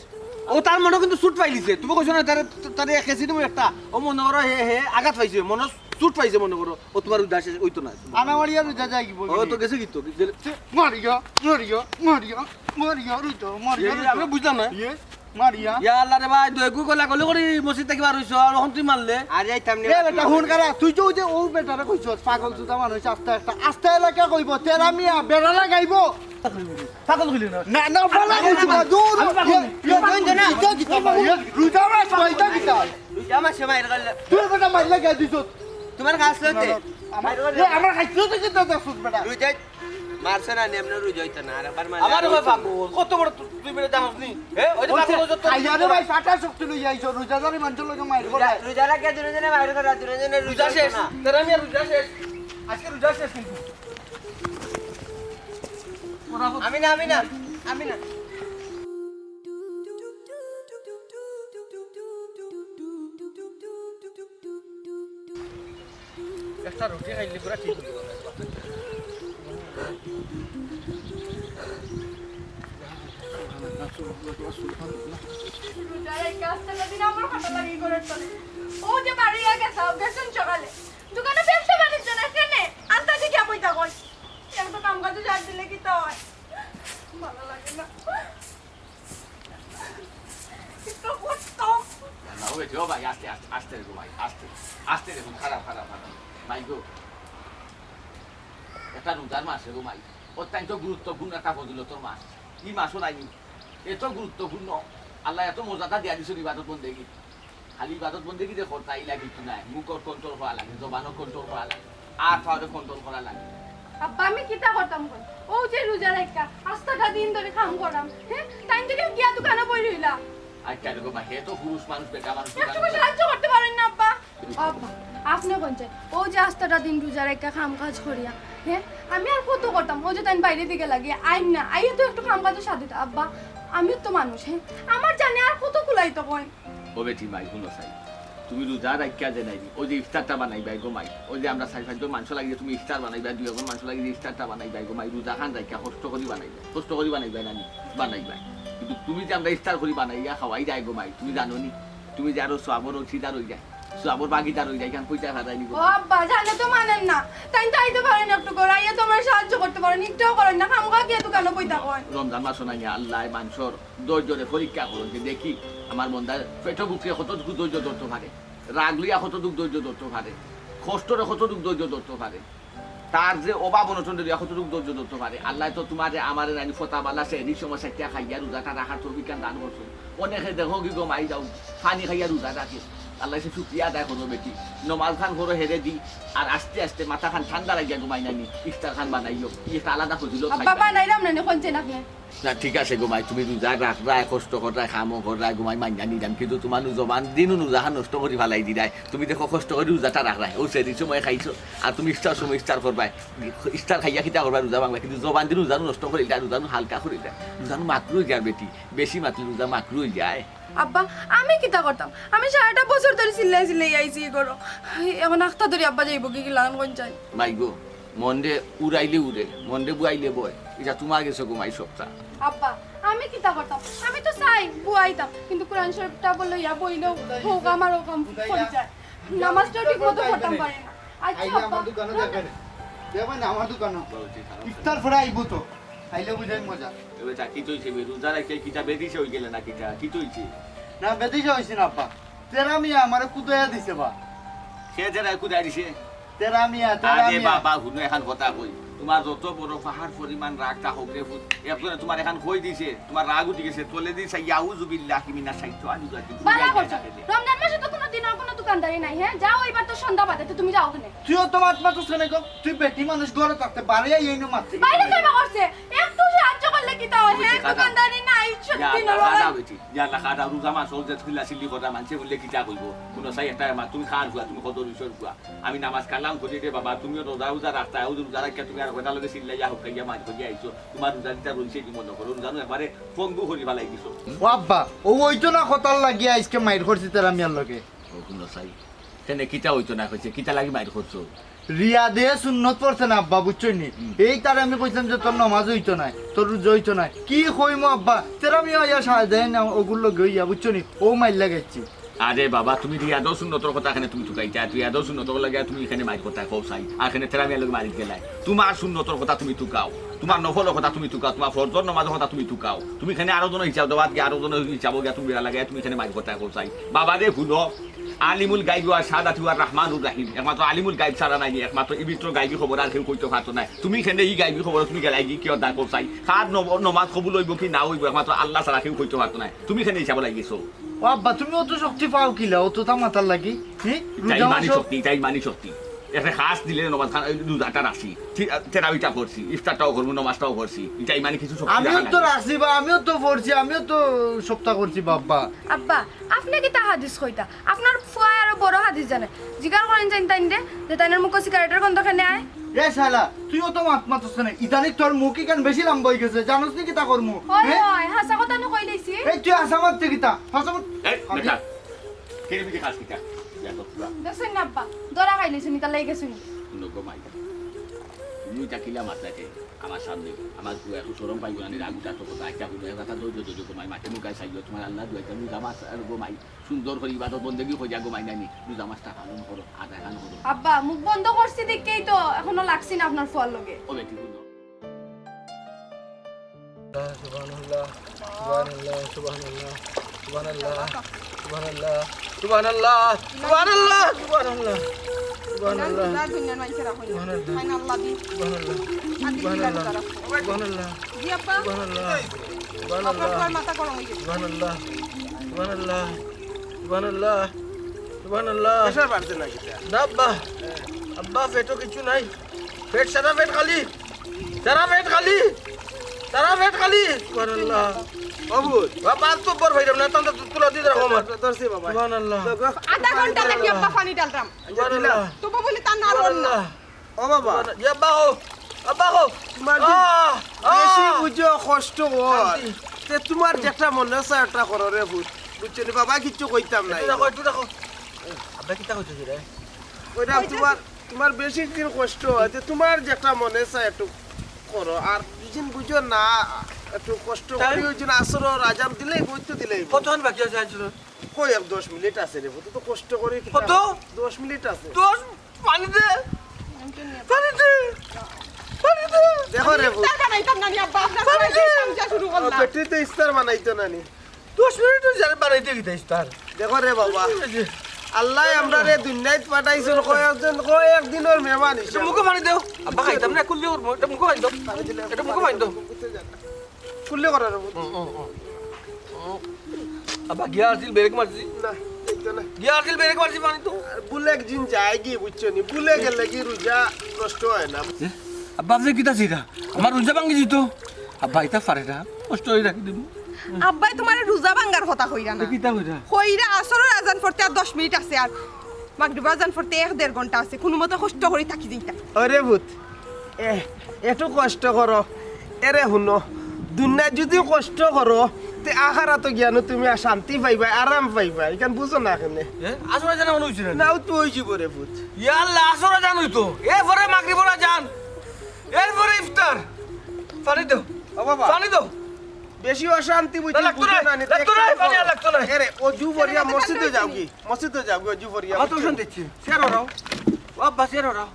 ও তার মনে কিন্তু চুট পাইলিছে। তুমি কইছো না, তারে, তারে এক কেজি দিমু একটা। ও মনে করো হে, হে আঘাত পাইছে, মনে চুট পাইছে মনে করো। ও তোমার রোজা শেষ, ওই তো না। আনামারিয়া রোজা যায় কি বলবি? ও তো গেছে কি তো? মারিয়া, মারিয়া, মারিয়া, মারিয়া, রোজা, মারিয়া, এ, রোজা। আমরা বুঝলাম না। ইয়ে, মারিয়া। ইয়া আল্লাহ রে ভাই, দুই গু গলা গলি করি মসজিদ থাকি বার হইছো, আর এখন তুই মারলে? আর যাইতাম নি। এ বেটা, হুন কারা, তুই যে ওই যে ও বেটারে কইছস, পাগল জুতা মানুষ, আস্তা একটা, আস্তা এলাকা কইব, তেরা মিয়া, বেড়া লাগাইব। পাগল কইলি না? না, না, ভালো কইছি না, দূর। আমি পাগল ইয়ে, না। ইয়ে, তুই তো কিতা ভাই, ইয়ে, রোজা মাস ভাই, তা কিতা? রোজা মাসে মাইর করলে। তুই বেটা মাইর লাগা দিছস। তোমার কাজ লইতে। আমার, এ, আমার খাইতে তো কিতা দেখছস বেটা? রোজা মারছে না, এমনি রোজা হইতো না, আর একবার মারলে আমার আর ওই হইতো না। পাগল, কত বড় তু-, তুই বেটা জানোস নি? এ, ওই যে পাগল, ওই যে তোর আইয়ারে ভাই, ফাটা শক্তি লই আইছো, রোজাদারি মানুষের লগে মাইর করে। রোজা, রোজা রাখিয়া দুজনে মাইর করে, দুজনে রোজা রোজা শেষ, না। তেরা মিয়া রোজা শেষ, আজকে রোজা শেষ কিন্তু। আমি না, আমি না, আমি না। একটা রুটি খাইলে পুরা ঠিক হয়ে যাবে। রোজার এই কাজটা যদি আমার খাতা লাগি করে চলে। ও যে বাড়ি আগে যাও, গেছেন সকালে। দোকানে ব্যবসা বাণিজ্য না, কেনে? আন্তা দিকে বইতা কই? এক তো কাম কাজে যার দিলে কি তা হয়? ভালো লাগে না। একটু করতাম। না, ওই যে, ও ভাই, আস্তে, আস্তে, আস্তে রেখো ভাই, আস্তে, আস্তে রেখো, খারাপ, খারাপ, খারাপ। ভাই গো, একটা রোজার মাসে গো ভাই, অত্যন্ত গুরুত্বপূর্ণ একটা ফজিলতর মাস। ই মাসও নাই, এত গুরুত্বপূর্ণ, আল্লায় এত মর্যাদা দিয়া দিছইন ইবাদত বন্দেগি। খালি ইবাদত বন্দেগি যে করতা, ইলা কিচ্ছু নায়। মুখর control করা লাগে, জবানর control করা লাগে, আর পাওরে control করা লাগে। আব্বা, আমি কিতা করতাম কইন? অউ যে রোজা রাখিয়া আস্তাটা দিন ধরি কাম কররাম, হে? তাইন যদি গিয়া দোকানো বই রইলা। আচ্ছা, দেখো মা, হে তো পুরুষ মানুষ, বেটা মানুষ, একটু সাহায্য করতে পারইন না আব্বা? আব্বা, আপনে কইন চাইন, অউ যে আস্তাটা দিন রোজা রাখিয়া কাম কাজ করিয়া, হে? আমি আর কত করতাম? অউ যে তাইন বাইরে দিকে লাগিয়া আইন না, আইয়া তো একটু কাম কাজও সাথ দিতা। আব্বা, আমিও তো মানুষ, হে? আমার জানে আর কত কুলাইতো কইন? ও বেটি মাই, হুনো চাই, তুমি রোজা রাখিয়া যে নাই, অউ যে ইফতারটা বানাইবায় গো মাই, অউ যে আমরা চাইর পাঁচজন মানুষ লাগিয়া তুমি ইফতার বানাইবায়, দুই একজন মানুষ লাগিয়া যে ইফতারটা বানাইবায় গো মাই, রোজাখান রাখিয়া কষ্ট করি বানাইবায়, কষ্ট করি বানাইবায় নানি, বানাইবায়। কিন্তু তুমি যে আমরা ইফতার করি বানাইয়া খাওয়াইরায় গো মাই, তুমি জানো নি? তুমি যে আরো সওয়াবর অংশীদার অইরায়, সওয়াবর ভাগীদার অইরায়, ইখান কইতায় পাররায় নি গো। ও আব্বা, জানে তো মানইন না, তাইন তো আইতে পারইন না একটু ঘরো, আইয়া তো আমারে সাহায্য করতে পারইন, একটাও করইন না, খামোখা গিয়া দোকানো বইতা কইন। রমজান মাসো নাইয়া আল্লায় মানষর ধৈর্যরে পরীক্ষা করইন যে দেখি আমার বন্দায় পেটো ভুকরে কতটুকু ধৈর্য ধরতো পারে, রাগ লইয়া কতটুক ধৈর্য ধরতো পারে, কষ্টরে কতটুক ধৈর্য ধরতো পারে। তার যে অভাব অনটন লইয়া কতটুক ধৈর্য ধরতো পারে। আল্লায় তো তুমারে আমারে নানি ফতা বালা সেহরির সময় চাইরটা খাইয়া রোজাটা রাখার তৌফিকখান দান করছইন। অনেকে দেখো কি গো মাই যাও, পানি খাইয়া রোজা রাখে। আল্লায় সে শুকরিয়া আদায় করো বেটি। নমাজখান করো হেরে দি, আর আস্তে আস্তে মাথাখান ঠান্ডা লাগিয়া গো মাই নানি, ইফতারখান বানাইও। ই একটা আলাদা ফজিলত আব্বা, খাইবা। বানাইরাম নানি, কইন চাইন আপনে। না, ঠিক আছে গো মাই, তুমি রোজা রাখরায়, কষ্ট কররায়, কামও কররায় গো মাই, মানিয়া নিরাম, কিন্তু তুমার জবান দিনও রোজাখান নষ্ট করি ফালাই দিরায়। তুমি দেখো কষ্ট করি রোজাটা রাখরায়, অউ সেহরির সময় খাইছো, আর তুমি ইফতার সময় ইফতার করবায়, ইফতার খাইয়া কিতা করবায়, রোজা ভাংবায়, কিন্তু জবান দিনও রোজানু নষ্ট করিলায়, রোজানু হালকা করিলায়, রোজানু মাকরু অইযার বেটি, বেশি মাতলে রোজা মাকরু অইযায়। আব্বা, আমি কিতা করতাম? আমি সারাটা বছর ধরি চিল্লাই চিল্লাই আইছি ই ঘরো, অখন আখতা ধরি আব্বা যাইবোগি কিলাখান কইন চাইন? মাই গো, মনরে উড়াইলে উড়ে, মনরে বুয়াইলে বয়। ইটা তুমার গেছে গো মাই সবটা। আব্বা, আমি কিতা করতাম? আমি তো চাই বুয়াইতাম, কিন্তু কোরআন শরীফটা বলে ইয়া বইলেও হোক আমার ও কাম করি যায়। নামাজটাও ঠিক মতো পড়তাম পারি না। আচ্ছা আইলে আব্বা, আমার দোকানো দেখবে না। দেখবে না আমার দোকানো। ইফতার পরে আইবো তো। আইলে বুঝাই মজা। এ বেটা, কিতা অইছে বে? রোজা রাখিয়া কিতা বেদিশা অইগেলে না কিতা? কিতা অইছে? না, বেদিশা অইছি না আব্বা। তেরা মিয়া আমারে কুদাইয়া দিছে বা। কে তেরায় কুদাই দিছে? তেরা মিয়া, তেরা আরে মিয়া। বাবা, হুনো এখান কথা কই। তুমার যত বড় পাহাড় পরিমাণ রাগ থাকউক রে পুত, একজনে তুমার এখান কই দিছে, তুমার রাগ উঠি গেছে, তলেদি চাইয়া আউযু বিল্লাহি মিনাশ শাইতানির রাজিম। বালা করছো। রমজান মাসে তো কুনু দিনর কুনু দোকানদারি নাই, হে? যাও, এইবার তো সন্ধ্যা বাদে, তো তুমি যাও কেনে? তুইও তো মাত মাতস কেনে গো? তুই বেটি মানুষ ঘরো থাকতে বাইরে আইয়া ইনো মাততে। বাইরে যাইবা করছে? একটু সাহায্য করলে কিতা অয়, হে? দোকানদারি নাই, সত্যি নরম। ইয়া আল্লাহ, খাদা বেটি। ইয়া আল্লাহ, খাদা, রোজা মাস অউ যে চিল্লাচিল্লি করা মানষে হুনলে কিতা কইবো? হুনো চাই একটা মাত, তুমি কার ফুয়া, তুমি কত রিসর ফুয়া। আমি নামাজ কালাম করি রে বাবা, তুমিও রোজা রোজা রাখতায়, অউ যে রোজা রাখিয়া তুমি আর কয়টা লগে চিল্লাইয়া হুকাইয়া মাইর করিয়া আইছো, তুমার রোজা কিতা রইছে কি মনো করো, রোজানু একবারে পঙ্গু করি ফালাই দিছো। ও আব্বা, অউ অইতো না কথার লাগিয়া আইজকে মাইর করছি তেরা মিয়ার লগে। ও হুনো চাই, কেনে কিতা অইতো না কইছে, কিতা লাগি মাইর করছো? রিয়াদে সুন্নত পড়ছে না আব্বা, বুঝছো নি? হুম। এই তারে আমি কইছিলাম যে তোর নমাজ অইতো নায়, তোর রোজা অইতো নায়। কি কইমু আব্বা, তেরা মিয়া আইয়া সায় দেয় না, অগুর লগে অইয়া, বুঝছো নি? অউ মাইর লাগাইছে। আরে বাবা, তুমি রিয়াদর সুন্নতর কথা কেনে তুমি তুকাইতায়, রিয়াদর সুন্নতর লাগিয়া তুমি ইখানে মাইর করতায় কও চাই, আর কেনে তেরা মিয়ার লগে মারিত গেলায়। তুমার সুন্নতর কথা তুমি তুকাও, তুমার নফলর কথা তুমি তুকাও, তুমার ফরজর নমাজর কথা তুমি তুকাও। তুমি ইখানে আরো জনর হিসাব দেওয়াত গিয়া, আরো জনর হিসাবো গিয়া তুমি বেড়া লাগাইয়া তুমি ইখানে মাইর করতায় কও চাই। বাবা রে হুনো, আলিমুল গাইবি ওয়া শাহাদাতি ওয়া রাহমানুর রাহিম। একমাত্র আলিমুল গাইব ছাড়া নাই, একমাত্র ই ভিতরর গাইবি খবর আর কেউ কইতো পারতো নায়। তুমি কেনে ই গাইবি খবর তুমি গেলায়গি কিয়র দ্বারা কও চাই? কার নব-, নমাজ কবুল অইবো কি না অইবো একমাত্র আল্লাহ ছাড়া কেউ কইতো পারতো নায়। তুমি কেনে হিসাবো লাগিছো? ও আব্বা, তুমি অত শক্তি পাও কিলা, অততা মাতার লাগি? হি? ইটা রোজা ইমানি মাসো? শক্তি, ইটা ইমানি শক্তি। একটা খাস দিলে নমাজ খান, এই রোজাটা রাখছি, তি-, তেরাবিটা পড়ছি, ইফতারটাও করমু, নমাজটাও পড়ছি। ইটা ইমানি কিছু শক্তি আমিও রাখা তো লাগে। রাখছি বা, আমিও তো পড়ছি, আমিও তো সপ্তাহ করছি বা আব্বা। আব্বা, আপনে কিতা হাদিস কইতা? আপনার ফুয়ায় আরো বড় হাদিস জানে। জিগার করেন যাইন তাইনরে, যে তাইনর মুখো সিগারেটর গন্ধ কেনে আয়। এ শালা, তুই অত মাত মাতস কেনে? ইদানিং তোর মুখ ইখান বেশি লাম্বা অইগেছে, জানোস নি কিতা করমু? অয়, হে? অয়, হাছা কথা নু কইলাইছি। এই তুই হাছা মাততে কিতা? হাছা মাত-, এই, বেটা, কিরিমিরি খাস কিতা? বেয়াদব পুরা। দেখছইন না আব্বা, ধরা খাইলাইছইন, ইতার লাগি গেছইন। হুনো গো মাই, তুমি ইতা কিলা মাতরায় তে আমার সামনে? আমার ফুয়া একটু শরম পাইবো না নি, রাগ উঠার তো কথা, আচ্ছা, হুনো, এ কথা ধৈর্য ধৈর্য গো মাই, মাঠে মুখায় চাইও, তুমার আল্লাহ দুয়াইতে আমি জামা আর গো মাই। সুন্দর করি ইবাদত বন্দেগি করিয়া গো মাই নানি, রোজা মাসটা পালন করো, আদায় খান করো। আব্বা, মুখ বন্ধ করছি দেখিয়াউ তো এখনো লাগছি না আপনার ফুয়ার লগে। ও বেটি, হুনো। সুবহানাল্লাহ, সুবহানাল্লাহ, সুবহানাল্লাহ, সুবহানাল্লাহ, সুবহানাল্লাহ, সুবহানাল্লাহ, সুবহানাল্লাহ, সুবহানাল্লাহ, সুবহানাল্লাহ, সুবহানাল্লাহ, সুবহানাল্লাহ, সুবহানাল্লাহ, সুবহানাল্লাহ। জি আব্বা। সুবহানাল্লাহ। সুবহানাল্লাহ। আপনার মাথা গরম হয়ে গেছে। সুবহানাল্লাহ। সুবহানাল্লাহ। সুবহানাল্লাহ। সুবহানাল্লাহ। প্রেশার বাড়ছে না কিতা? না আব্বা। আব্বা, পেটো কিচ্ছু নাই। পেট সারা, পেট খালি। সারা পেট খালি। সারা পেট খালি। সুবহানাল্লাহ। অবুঝ। বাবা, আর তো বড় ভাইরাম না, তাহলে তো তুলা দিয়ে রাখো আমার। ধরছি বাবা। সুবহানাল্লাহ। আধা ঘন্টা দেখি আব্বা পানি ঢালতাম। সুবহানাল্লাহ। তবু বলে তার না আর না। সুবহানাল্লাহ। ও বাবা। ইয়া আব্বা গো, আব্বা গো। তোমার যে আহ, বেশি আহ। বুঝো কষ্ট হয়। শান্তি। তে তোমার যেটা মনে চায় ওটা করো রে পুত। বুঝছো নি? বাবা কিচ্ছু কইতাম না। একটু রাখো, একটু রাখো। আব্বা কিতা কইতেছে রে? কইরাম তোমার, তোমার বেশি দিন কষ্ট হয়। তে তোমার যেটা মনে চায় একটু করো। আর দুদিন বুঝো না, একটু কষ্ট করি ওই জন্য আসরর আজান দিলেই বইতে দিলেই। কতক্ষণ বাকি আছে আসরর? কই এক দশ মিনিট আছে রে পুত, তো কষ্ট করি কিতা? কত? দশ মিনিট আছে। দশ? পানি দে। পানি দে। পানি দে। দেখো রে পুত। ইফতার বানাইতাম না নি আব্বা, আপনার পানি দে। কাম যা শুরু করলাম। ব্যাটারি তো ইফতার বানাইতো না নি। দশ মিনিট হইছে, আর বানাইতে কিতা ইফতার? দেখো রে বাবা। আল্লাহ আমরা রে দুনিয়াত পাঠাইছইন কয়েকজন, কয়েক দিনর মেহমান হিসাবে। মুখো পানি দেও। আব্বা খাইতাম না, কুল্লি করবো। এটা মুখো পানি দাও। এটা মুখো পানি দাও। কুল্লি করার মতো। হুম, হুম, হুম। হুম। আব্বা গিয়া আছিল, ব্রেক মারছি। না, এই তো না। গিয়া আছিল, ব্রেক মারছি, পানি তো। আর ভুলে একদিন যায় কি, বুঝছো নি? ভুলে গেলে কি রোজা নষ্ট হয় না? এ, আব্বা, আপনি কিতা চিরা? আমার রোজা ভাঙি দিত। আব্বা, ইতা পারে না। কষ্ট হয়ে রাখি দিব। আব্বায় তোমার রোজা ভাঙ্গার কথা কইরা না। এ, কিতা কইরা? কইরা আসরর আজান পড়তে আর দশ মিনিট আছে আর। মাগরিবর আজান পড়তে এক দেড় ঘন্টা আছে, কুনুমতে কষ্ট করি থাকি যাইতা। আরে পুত, এ, একটু কষ্ট করো। এরে হুনো, দুনিয়াত যদি কষ্ট করো, তে আখারাতো গিয়ানো তুমি আর শান্তি পাইবা, আরাম পাইবা। ইখান বুঝো না কেনে? এ, আসর আজান অনো হইছে না? নাও তো হই যাব রে পুত। ইয়া আল্লাহ, আসর আজান হইতো। এরপরে মাগরিবর আজান। এরপরে ইফতার। পানি দাও। ও বাবা। পানি দাও। বেশি অশান্তি বুঝি, না, লাগতো বুঝো না, না নি, লাগতো না, পানি আর লাগতো না। এরে, অজু করিয়া মসজিদো যাওগি, মসজিদো যাওগি, অজু করিয়া। আমার তো অশান্তি হচ্ছে। চেয়ার হরাও। ও আব্বা, চেয়ার হরাও।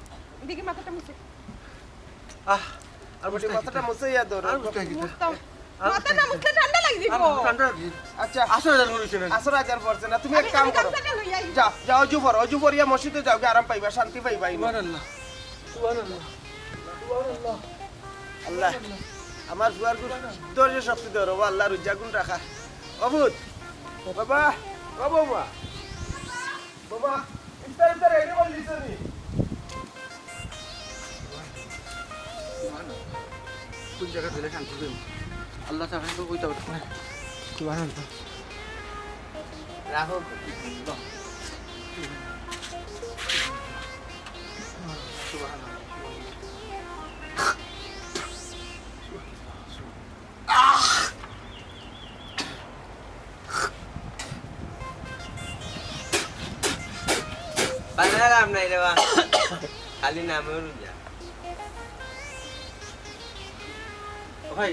দেখি মাথাটা মুছে। আহ, আর বুঝতে মাথাটা মুছে ইয়া ধরো। আর বুঝতে কি? মুছতাম। আর মাথাটা মুছলে ঠান্ডা লাগি আর যাইবো। ঠান্ডা লাগি। আচ্ছা। আসর আজান করিস না। আসর আজান পড়ছে না, তুমি এক আমি কাম করো। গামছাটা লইয়া আই। যাও, যাও, অজু করো, অজু করিয়া মসজিদো যাওগি, আরাম পাইবা, শান্তি পাইবা। সুবহানাল্লাহ। সুবহানাল্লাহ। সুবহানাল্লাহ। আল্লাহ, আমার ফুয়ার খুব ধৈর্য শক্তি দেও রে বাবা, আল্লাহ রোজা গুণ রাখা। ও পুত, বাবা, ও বাবা, বাবা, ইফতার, ইফতার রেডি করে দিছো নি? কোন জায়গা দিলে শান্তি পাইব? আল্লাহ তাআলা তো কইতে পারবো না। সুবহানাল্লাহ। রাখো। সুবহানাল্লাহ। বানাইলাম নাই রে বা। খালি নামে রোজা। ও ভাই,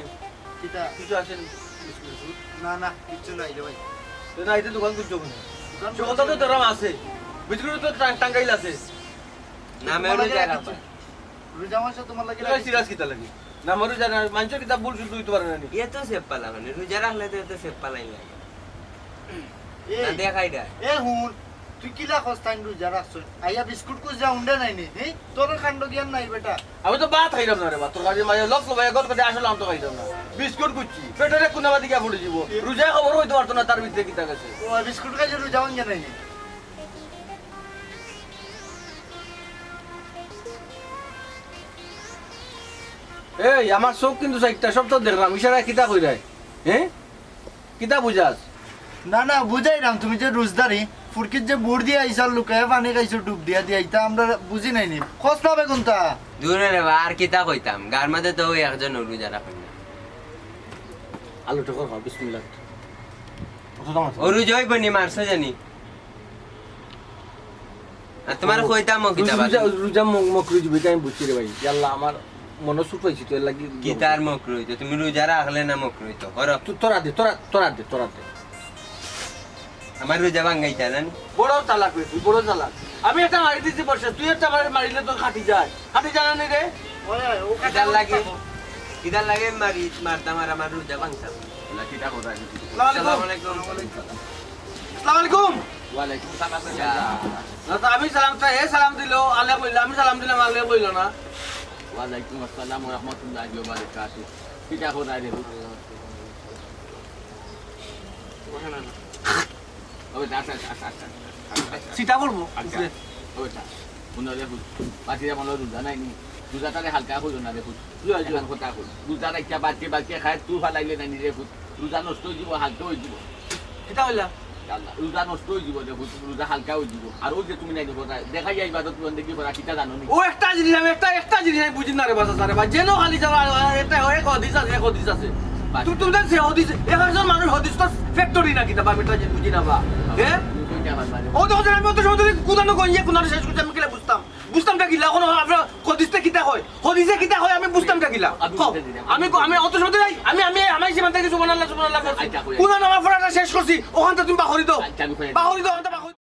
কিতা? কিছু আছে নি? Biscuit, biscuit? না, না, কিচ্ছু নাই রে ভাই। তো না, এটা দোকান খুলছো কেন? দোকান সকলটা তো খুলছি। দরাম আছে। বিস্কুট তো টাং-, টাঙ্গাইল আছে। নামে তোমার রোজা লাগে রাখবা। কিছু? রোজা মাসে তোমার লাগে তোরা লাগে? সিরিয়াস কিতা লাগে? নামে রোজা না, মানুষের কিতা ভুল শুদ্ধ হইতে পারে না নি? এ তো সেব পালা মানে, রোজা রাখলে তো এত সেব পালাই লাগে। এই, না দেখাই দেয়। এ হুন, তুই কিলা কস তাইন রোজা রাখছস? আইয়া বিস্কুট কুছ যা উন্ডে নাই নি, হি? তোর কাণ্ড জ্ঞান নাই বেটা। আমি তো ভাত খাইলাম না রে বা, তোর কাছে মাঝে লক্ষ ভাই গত কথা আসলে আমি তো খাইলাম না। বিস্কুট কুচ্ছি, পেটের এক কোনা বাদি গিয়া পড়ে দিব। রোজায় খবর হইতে পারতো না তার ভিতরে কিতা গেছে। ও, বিস্কুট খাইছে রোজা ভাঙে নাই নি? এই, আমার চোখ কিন্তু চাইরটা সপ্তাহ দেখলাম, ইশারায় কিতা কইরায়? হ্যাঁ? কিতা বুঝাস? না, না, বুঝাইরাম, তুমি যে রোজদারি, ফুরকিত যে বুড় দিয়া আইছার লুকাইয়া পানি খাইছো ডুব দিয়া দিয়া, ইতা আমরা বুঝি নাই নি। খোঁজ না বেগুন তা। দূরে রে বা, আর কিতা কইতাম? গার মাঝে তো ওই একজন অরু যারা কই না। আলু টুকর খাও, বিসমিল্লাহ। কত দাম আছে? অরু জয় বনি মারছো জানি। আর তোমার ও, কইতাম ও কিতা রোজা, বাদ? রোজা মক-, মকরু জীবিকা আমি বুঝছি রে ভাই। ইয়াল্লা, আমার মনো সুখ পাইছি তো, এর লাগি কিতার মকরু হইতো? তুমি রোজা রাখলে না মকরু হইতো? করো। তো-, তোরা দে, তোরা, তোরা দে, তোরা দে। আমার রোজা ভাঙ্গাইতা জানি। বড় চালাক রে তুই, বড় চালাক। আমি একটা মারি দিছি বর্ষা, তুই একটা মারি, মারিলে তোর খাটি যায়। খাটি যায় না রে? ওই, ওই, ও খাটি কিতার লাগে? কিতার লাগে মারি, মারতাম আর আমার রোজা ভাঙতাম। না, কিতা কথা আছে? আসসালামু আলাইকুম। আসসালামু আলাইকুম। ওয়ালাইকুম সালাম। ইয়া। না তো আমি সালাম চাই, এ সালাম দিল, আলে কইল, আমি সালাম দিলাম, আলে কইল না। ওয়ালাইকুম আসসালাম ওয়া রাহমাতুল্লাহি ওয়া বারাকাতুহু। কিতা কথা রে? না, না। ও বেটা, আচ্ছা, আচ্ছা, আচ্ছা, আচ্ছা, আচ্ছা, আচ্ছা। চিটা করবো, আচ্ছা। উপরে। ও বেটা, হুনো রে পুত, বাচ্চারা মনে হয় রোজা নাই নি। রোজাটারে হালকা করিও না রে পুত। জি, জি। এখন কথা কই। রোজা রাখিয়া বাচ্চা বাচ্চা খায়, তুই ফালাইলে নাই নি রে পুত। রোজা নষ্ট অই যিবো, হালকা অই যিবো। কিতা কইলা? আল্লাহ, রোজা নষ্ট অই যিবো রে পুত, রোজা হালকা অই যিবো। আর ওই যে তুমি নাই নি কথা, দেখা যায় ইবাদত বন্দেগি করা, কিতা জানো নি? ও একটা জিনিস আমি, একটা, একটা জিনিস আমি বুঝি না রে বাবা, আরে ভাই, যেন খালি যাওয়া, আর একটা এক হাদিস আছে, এক হাদিস আছে। বাস। তুমি, তুমি জানো সে হাদিস, এক একজন মানুষ হাদিস তো factory না কিতা, বা আমি একটা জিনিস বুঝি না বা। বাবা, হ্যাঁ? তুমি কইতে পারবা রে। ও তো আমি অত সময় ধরে কুদানো গঞ্জে কুদানো শেষ করছি, আমি কিলা বুঝতাম? বুঝতামটা কিলা? এখন আপনার হাদিসটা কিতা হয়? হাদিসে কিতা হয়? আমি বুঝতামটা কিলা? আমি কও। বুঝতে দিলাম। আমি কো-, আমি অত সময় ধরে, আমি, আমি, আমি সীমান্ত থেকে সুবহানাল্লাহ, সুবহানাল্লাহ করছি। আচ্ছা, কই। কুদানো আমার পড়াটা শেষ করছি, ওখান তো তুমি বাহরি দাও। আচ্ছা, আমি কই। বাহরি দাও, ওখান তো বাহরি।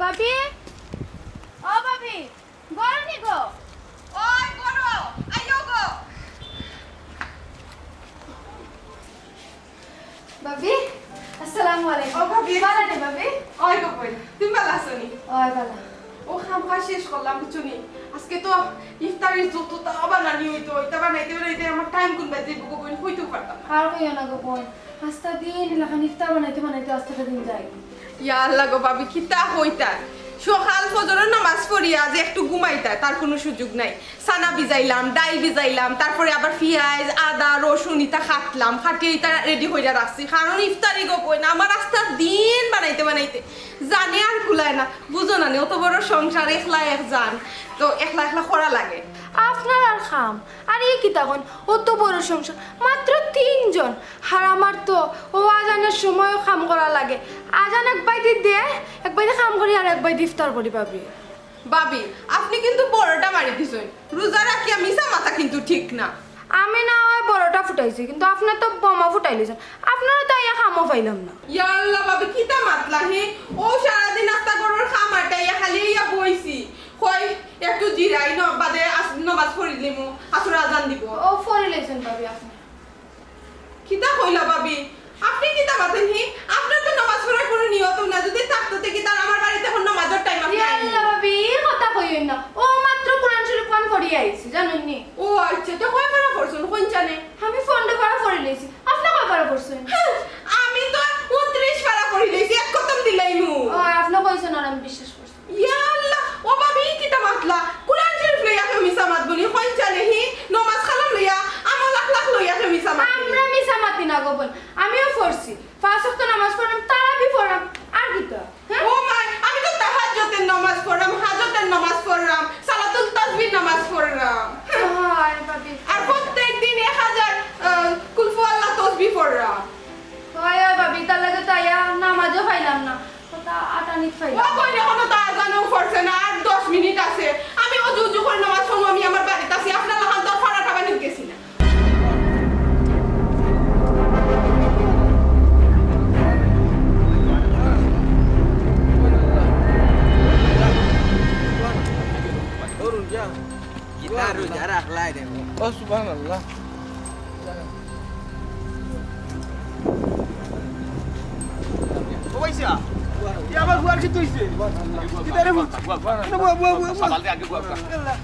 ভাবি, ও ভাবি, ঘরো নি গো? ওই ঘরো, আইও গো। ভাবি, আসসালামু আলাইকুম। ও ভাবি। ভালা নি ভাবি? ওই গো বইন, তুমি ভালা আছো নি? ওই ভালা। ও কাম কাজ শেষ করলাম, বুঝছো নি? আজকে তো ইফতারির যত তাওয়া বানানি অইতো, ইতা বানাইতে বানাইতে আমার টাইম কুনবায় যাইবো গো বইন, কইতেও পারতাম না। আর কইও না গো বইন, আস্তা দিন ইলাখান ইফতার বানাইতে বানাইতে আস্তাটা দিন যায়। ইয়া আল্লাহ গো ভাবি, কিতা কইতায়? সকাল ফজরর নামাজ পড়িয়া যে একটু ঘুমাইতায়, তার কুনু সুযোগ নাই। চানা ভিজাইলাম, ডাইল ভিজাইলাম, তারপরে আবার পিয়াজ, আদা, রসুন ইতা কাটলাম, কাটিয়া ইতা রেডি করিয়া রাখছি। কারণ ইফতারি গো বইন, আমার আস্তা দিন বানাইতে বানাইতে জানে আর কুলায় না। বুঝো না নি, অত বড় সংসার, একলা এক জন, তো একলা একলা করা লাগে। আপনার আর কাম, আর ই কিতা কইন, অত বড় সংসার, মাত্র তিনজন, আর আমার তো ও আজানের সময়ও কাম করা লাগে। আজান এক বাইদি দে, এক বাইদি কাম করি আর এক বাইদি ইফতার করি ভাবি। ভাবি, আপনি কিন্তু বড়টা মারি দিছইন। রোজা রাখিয়া মিছা মাতা কিন্তু ঠিক না। আমি না হয় বড়টা ফুটাইছি, কিন্তু আপনে তো বোমা ফুটাইলিছইন। আপনারে তো আইয়া কামো পাইলাম না। ইয়া আল্লাহ ভাবি, কিতা মাতলা হে? ও সারাদিন আস্তা ঘরর কাম আটাইয়া খালি ইয়া বইছি। কই, একটু জিরাই ন, বাদে আস-, নমাজ পড়িলিমু, আসর আজান দিবো। ও পড়িলিছইন ভাবি আপনে। কিতা কইলা ভাবি? আপনে কিতা মাতইন হি? আপনার তো নামাজ পড়ার কুনু নিয়ত না। যদি থাকতো তে কিতা আমার বাড়িত এখন নামাজর টাইম আপনে ইয়া আইন? আল্লাহ ভাবি, ই কথা কইও না। ও মাত্র কোরআন শরীফ খান পড়িয়া আইছি, জানইন নি? ও আচ্ছা, তো কয় পারা পড়ছইন, কইন জানে? আমি পনরো পারা পড়িলিছি। আপনে কয় পারা পড়ছইন? হ্যাঁ, আমি তো ঊনত্রিশ পারা পড়িলিছি, এক খতম দিলাইমু। ও, আপনে কইছইন আর আমি বিশ্বাস করছি। ইয়া আল্লাহ, ও ভাবি, ই কিতা মাতলা? কুরআন শরীফ লইয়া কেউ মিছা মাতবো নি? কইন জানে হি, নমাজ কালাম লইয়া, আমল আখলাক লইয়া কেউ মিছা মাতবো নি? আমরা মিছা মাতি না গো বইন, আমিও পড়ছি। পাঁচ ওয়াক্ত নামাজ পড়রাম, তারাবি পড়রাম, আর কিতা? হ্যাঁ? ও মাই, আমি তো তাহাজ্জুদের নামাজ পড়রাম, হাজতের নামাজ পড়রাম, সালাতুল তাসবির নামাজ পড়রাম। হায় ভাবি। আর প্রত্যেক দিন এক হাজার, আহ, কুলহু আল্লাহ তসবি পড়রাম। হয়, হয় ভাবি, তার লাগি তো আইয়া নামাজও পাইলাম না। কথা আটানিত পাইলাম। ও বইন, এখনো তো আজানও পড়ছে না, আর দশ মিনিট আছে। আমি অজু উজু করি নামাজ পড়মু, আমি আমার বাড়িত আছি, আপনার লাখান তো ফাড়া টাবানিত গেছি না। কিতা রোজা রাখলাই রে? ও সুবহানাল্লাহ। ও ভাইসা, ই আমার ফুয়ার কিতা অইছে? কিতা রে ফুয়া? বুয়া, বুয়া, বুয়া, বুয়া, বুয়া। সাবাল দে আগে বুয়া, বুয়া। আল্লাহ।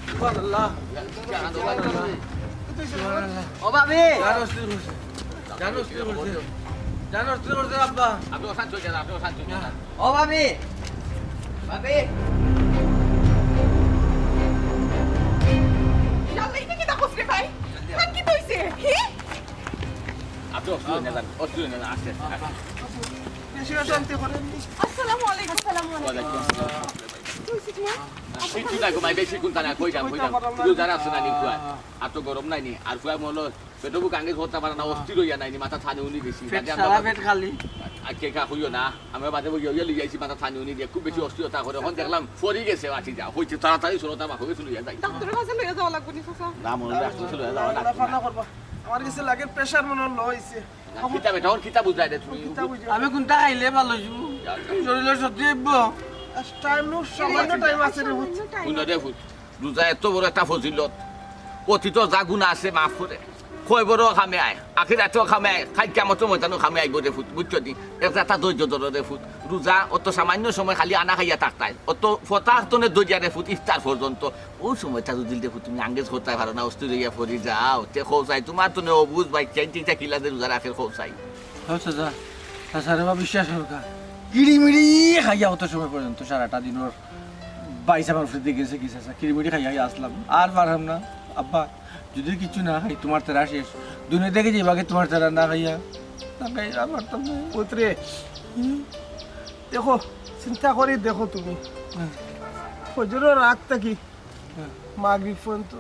সুবহানাল্লাহ। সুবহানাল্লাহ। ও ভাবি। জানোস তুই করছে। জানোস তুই করছে। জানোস তুই করছে আব্বা। আপনি অশান্ত হয়ে যান, আপনি অশান্ত হয়ে যান। ও ভাবি। ভাবি। ইয়াল্লা, ইটা কিতা করছ রে ভাই? আর কিতা অইছে? হি? আপনি অস্থির হয়ে যান, অস্থির হয়ে যান, আস্তে আস্তে, আস্তে। বেশি অশান্তি করেন। আসসালামু আলাইকুম। আসসালামু আলাইকুম। ওয়ালাইকুম আসসালাম। কিতা অইছে তোমার? কিচ্ছু নাই গো ভাই, বেশি কুন্তা না, কই যাম, কই যাম। রোজার আছে না নি কুয়া? আর তো গরম নাই নি, আর ফুয়া মনে হয় পেটও বুক আঙ্গে ধরতে পারে না, অস্থির হইয়া নাই নি, মাথা থানি উনি বেশি। পেট বাদে আমরা সারা বাদে পেট খালি। আর কে কা কইও না, আমরা বাদে বইয়া হইয়া লইয়া আইছি, মাথা থানি উনি দিয়ে খুব বেশি অস্থিরতা করে। এখন দেখলাম ফরি গেছে, আছি যা, হইছে তাড়াতাড়ি চলো, তা বাপকে লইয়া যাই। ডাক্তারের কাছে লইয়া যাওয়া লাগবে নি, চাচা? না, মনে হয় ডাক্তারের কাছে লইয়া যাওয়া লাগবে না। আমার গেছে লাগে প্রেশার মনে হয় লো হইছে। না, কিতা বেটা, ওর কিতা বুঝায় রে তুমি? কিতা বুঝায়? আমি কুন্তা খাইলে ভালা অইবো? যা, যা। শরীরে শক্তি আইবো? আজ টাইম নু, সামান্য টাইম আছে রে, বুঝ। সামান্য টাইম। হুনো রে, বুঝ। রোজা এত বড় একটা ফজিলত, অতীত যা গুনা আছে মাফ করে। কবরও কামে আয়, আখিরাতেও কামে আয়, কাইল কিয়ামতর ময়দানও কামে আইবো রে ফুত, বুঝছো নি? এক জাতা ধৈর্য ধরো রে ফুত। রোজা অত সামান্য সময় খালি আনা খাইয়া থাকতায়, অত ফতার তনে দরিয়ারে ফুত ইফতার পর্যন্ত। অউ সময়টা যদি রে ফুত তুমি আঙ্গেজ করতায় পারো না, অস্থির অইয়া পড়ি যাও। তে কও চাই, তুমার তনে অবুঝ ভাই, চাই চিন্তা কিলা যে রোজা রাখের কও চাই। হ্যাঁ চাচা, চাচারে বা বিশ্বাস করো কা। কিড়িমিড়ি খাইয়া অত সময় পর্যন্ত সারাটা দিনর বাইশ আমার ফ্রিতে গেছে কি চাচা, কিড়িমিড়ি খাইয়া আসলাম, আর পারলাম না। আব্বা, যদি কিছু না খাই, তুমার তেরা শেষ। দুনিয়া থাকি যাইবাগে তুমার তেরা না খাইয়া, না খাই আর পারতাম না। পুত্রে, দেখো, চিন্তা করি দেখো তুমি। হ্যাঁ। ফজরর রাত থাকি হ্যাঁ। মাগরিব পর্যন্ত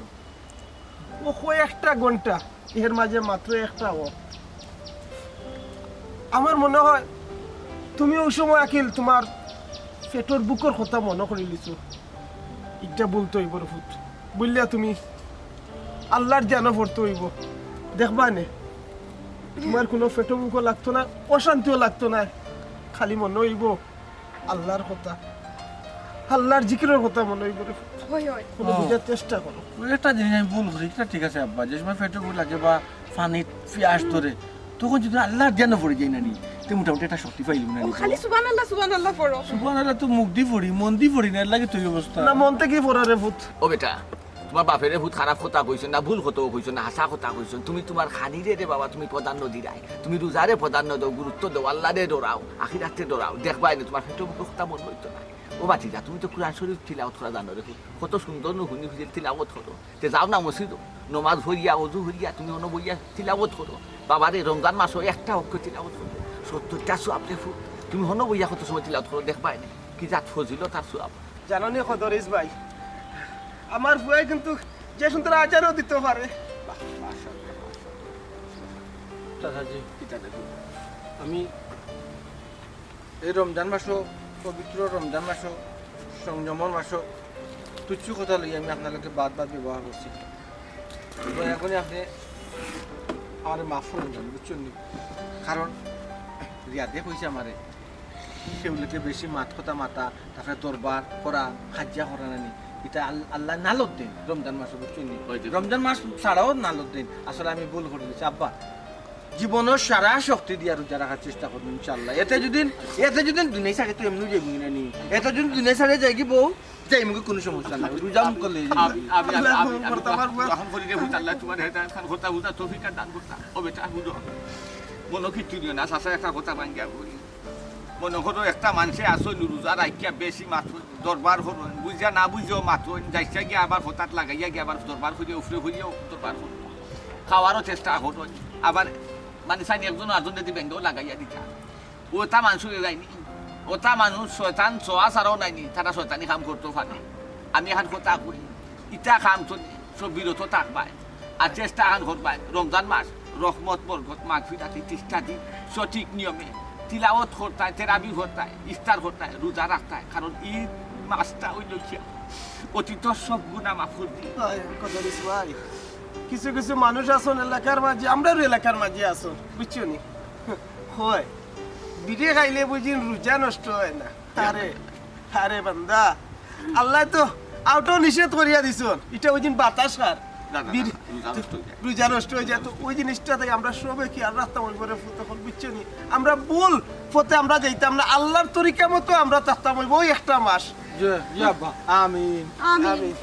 অউ কয়েকটা ঘন্টা, এর মাঝে মাত্র একটা অক্ত। আমার মনে হয় তুমি অউ সময় আকিল তুমার পেটর ভুকর কথা মনো করিলিছো। ইটা ভুলতো অইবো রে ফুত। বুঝলা তুমি? আল্লার ধ্যানো পড়তো অইবো। দেখবায় নে, তুমার কুনু পেটো ভুকও লাগতো না, অশান্তিও লাগতো না। খালি মনো অইবো আল্লার কথা, আল্লার জিকিরর কথা মনো অইবো রে ফুত। অয়, অয়। কুনু ও। বুঝার চেষ্টা করো। অউ একটা জিনিস আমি ভুল করি, ইটা ঠিক আছে আব্বা, যে সময় পেটো ভুক লাগে বা পানির পিয়াস ধরে, তখন যদি আল্লার ধ্যানো পড়ি যাই না নি, তে মোটামুটি একটা শক্তি পাইলাম না নি। খালি সুবহানাল্লাহ, সুবহানাল্লাহ পড়ো। সুবহানাল্লাহ তো মুখদি পড়ি, মনদি পড়ি না, এর লাগি তো অবস্থা। না, মন থাকি পড়ো রে ফুত। ও বেটা, তুমার বাপেরে ফুত খারাপ কথা কইছইন না, ভুল কথাও কইছইন না, হাছা কথা কইছইন। তুমি তুমার খানিরে রে বাবা, তুমি প্রাধান্য দিরায়। তুমি রোজারে প্রাধান্য দেও, গুরুত্ব দেও, আল্লারে ডরাও, আখিরাতরে ডরাও। দেখবায় নে, তুমার পেটো ভুকর কথা মনো অইতো না। ও ভাতিজা, তুমি তো কুরআন শরিফ তিলাওত করা জানো রে ফুত। কত সুন্দর নু হুনি হুজির তিলাওত করো। তে যাও না মসজিদো, নমাজ পড়িয়া, অজু করিয়া, তুমি অনো বইয়া তিলাওত করো। বাবারে, রমজান মাসো একটা অক্ত তিলাওত করো, সত্তরটা সওয়াব রে ফুত। তুমি অনো বইয়া কত সময় তিলাওত করো, দেখবায় নে, কি জাত ফজিলত আর সওয়াব। জানো নি কদরিস ভাই, আমার পুয়ায় কিন্তু যে সুন্দর আজানও দিতো পারে। চাচাজি, আমি এই রমজান মাসো, পবিত্র রমজান মাসো, সংযমর মাসো, তুচ্ছ কথা লইয়া আমি আপনার লগে বাদ বাদ ব্যবহার করছি। দয়া করি আপনে আমারে মাফ করইন যান, বুঝছইন নি? কারণ রিয়াদে কইছে আমারে, কেউ লগে বেশি মাত কথা মাতা, তারপরে দরবার করা, হাজ্জা করা নানি, ইটা আল-, আল্লায় নালত দেইন রমজান মাসো, বুঝছইন নি? অয় যে। রমজান মাস ছাড়াও নালত দেইন। আসলে আমি ভুল করিলিছি আব্বা। জীবনর সারা শক্তি দিয়া রোজা রাখার চেষ্টা করমু ইনশাআল্লাহ। এতে যদি, এতে যদি দুনিয়া ছাড়ি তো এমনেউ যাইমু না নি। এতে যদি দুনিয়া ছাড়ি যাইগি বউ, যাইমু গি, কুনু সমস্যা নাই। রোজা মুখ করলে আমি, আমি, আমি, আমি, আমি করতে পারবো। এখন করি রে, বুঝ আল্লাহ, তুমার হেদায়েত খান করতা, বুঝা তৌফিক আর দান করতা। ও বেটা, বুঝো। মনো কিচ্ছু দিও না, চাচা একটা কথা ভাঙ্গিয়া কই। মনো করো একটা মানষে আছইন রোজা রাখিয়া বেশি মাতইন, দরবার করইন, বুঝিয়া না বুঝিয়াও মাতইন, যাইতা গিয়া আবার হঠাৎ লাগাইয়া গিয়া আবার দরবার করিয়া, উফরে করিয়াও দরবার করইন। খাওয়ারও চেষ্টা করইন, আবার মানে চাইন একজন আরজনরে দি বেঙ্গও লাগাইয়া দিতা। অতা মানষরে যায়নি, অতা মানুষ শয়তান ছোঁয়া ছাড়াও নাইনি, তারা শয়তানি কাম করতো পারে। আমি এখান কথা কই, ইতা কাম তো সব বিরত থাকবায়। আর চেষ্টা আহান করবায়, রমজান মাস, রহমত, বরকত, মাগফিরাত, ইত্যাদি সঠিক নিয়মে তিলাওয়াত করতায়, তেরাবি করতায়, ইফতার করতায়, রোজা রাখতায়। কারণ ই মাসটা অইলো গিয়া অতীতর সব গুনা মাফ করি দি। আয়, কদরিস ভাই, কিছু কিছু মানুষ আছইন এলাকার মাঝে, আমরার এলাকার মাঝে আছইন, বুঝছো নি? হয়, বিড়ি খাইলে বুঝিন রোজা নষ্ট হয় না। আরে, আরে বান্দা, আল্লায় তো অউটাও নিষেধ করিয়া দিছইন। ইটা ওই দিন বাতাস খার। না, না, না, বিড়ি, রোজা নষ্ট অই যায়। রোজা নষ্ট অই যায়। তো ওই জিনিসটা থাকি আমরা সবে খেয়াল রাখতাম অইবো রে ফুত, তখন বুঝছো নি? আমরা ভুল পথে আমরা যাইতাম না, আল্লার তরিকা মতো আমরা থাকতাম অইবো ওই একটা মাস। জি, জি আব্বা। আমিন। আমিন। আমিন।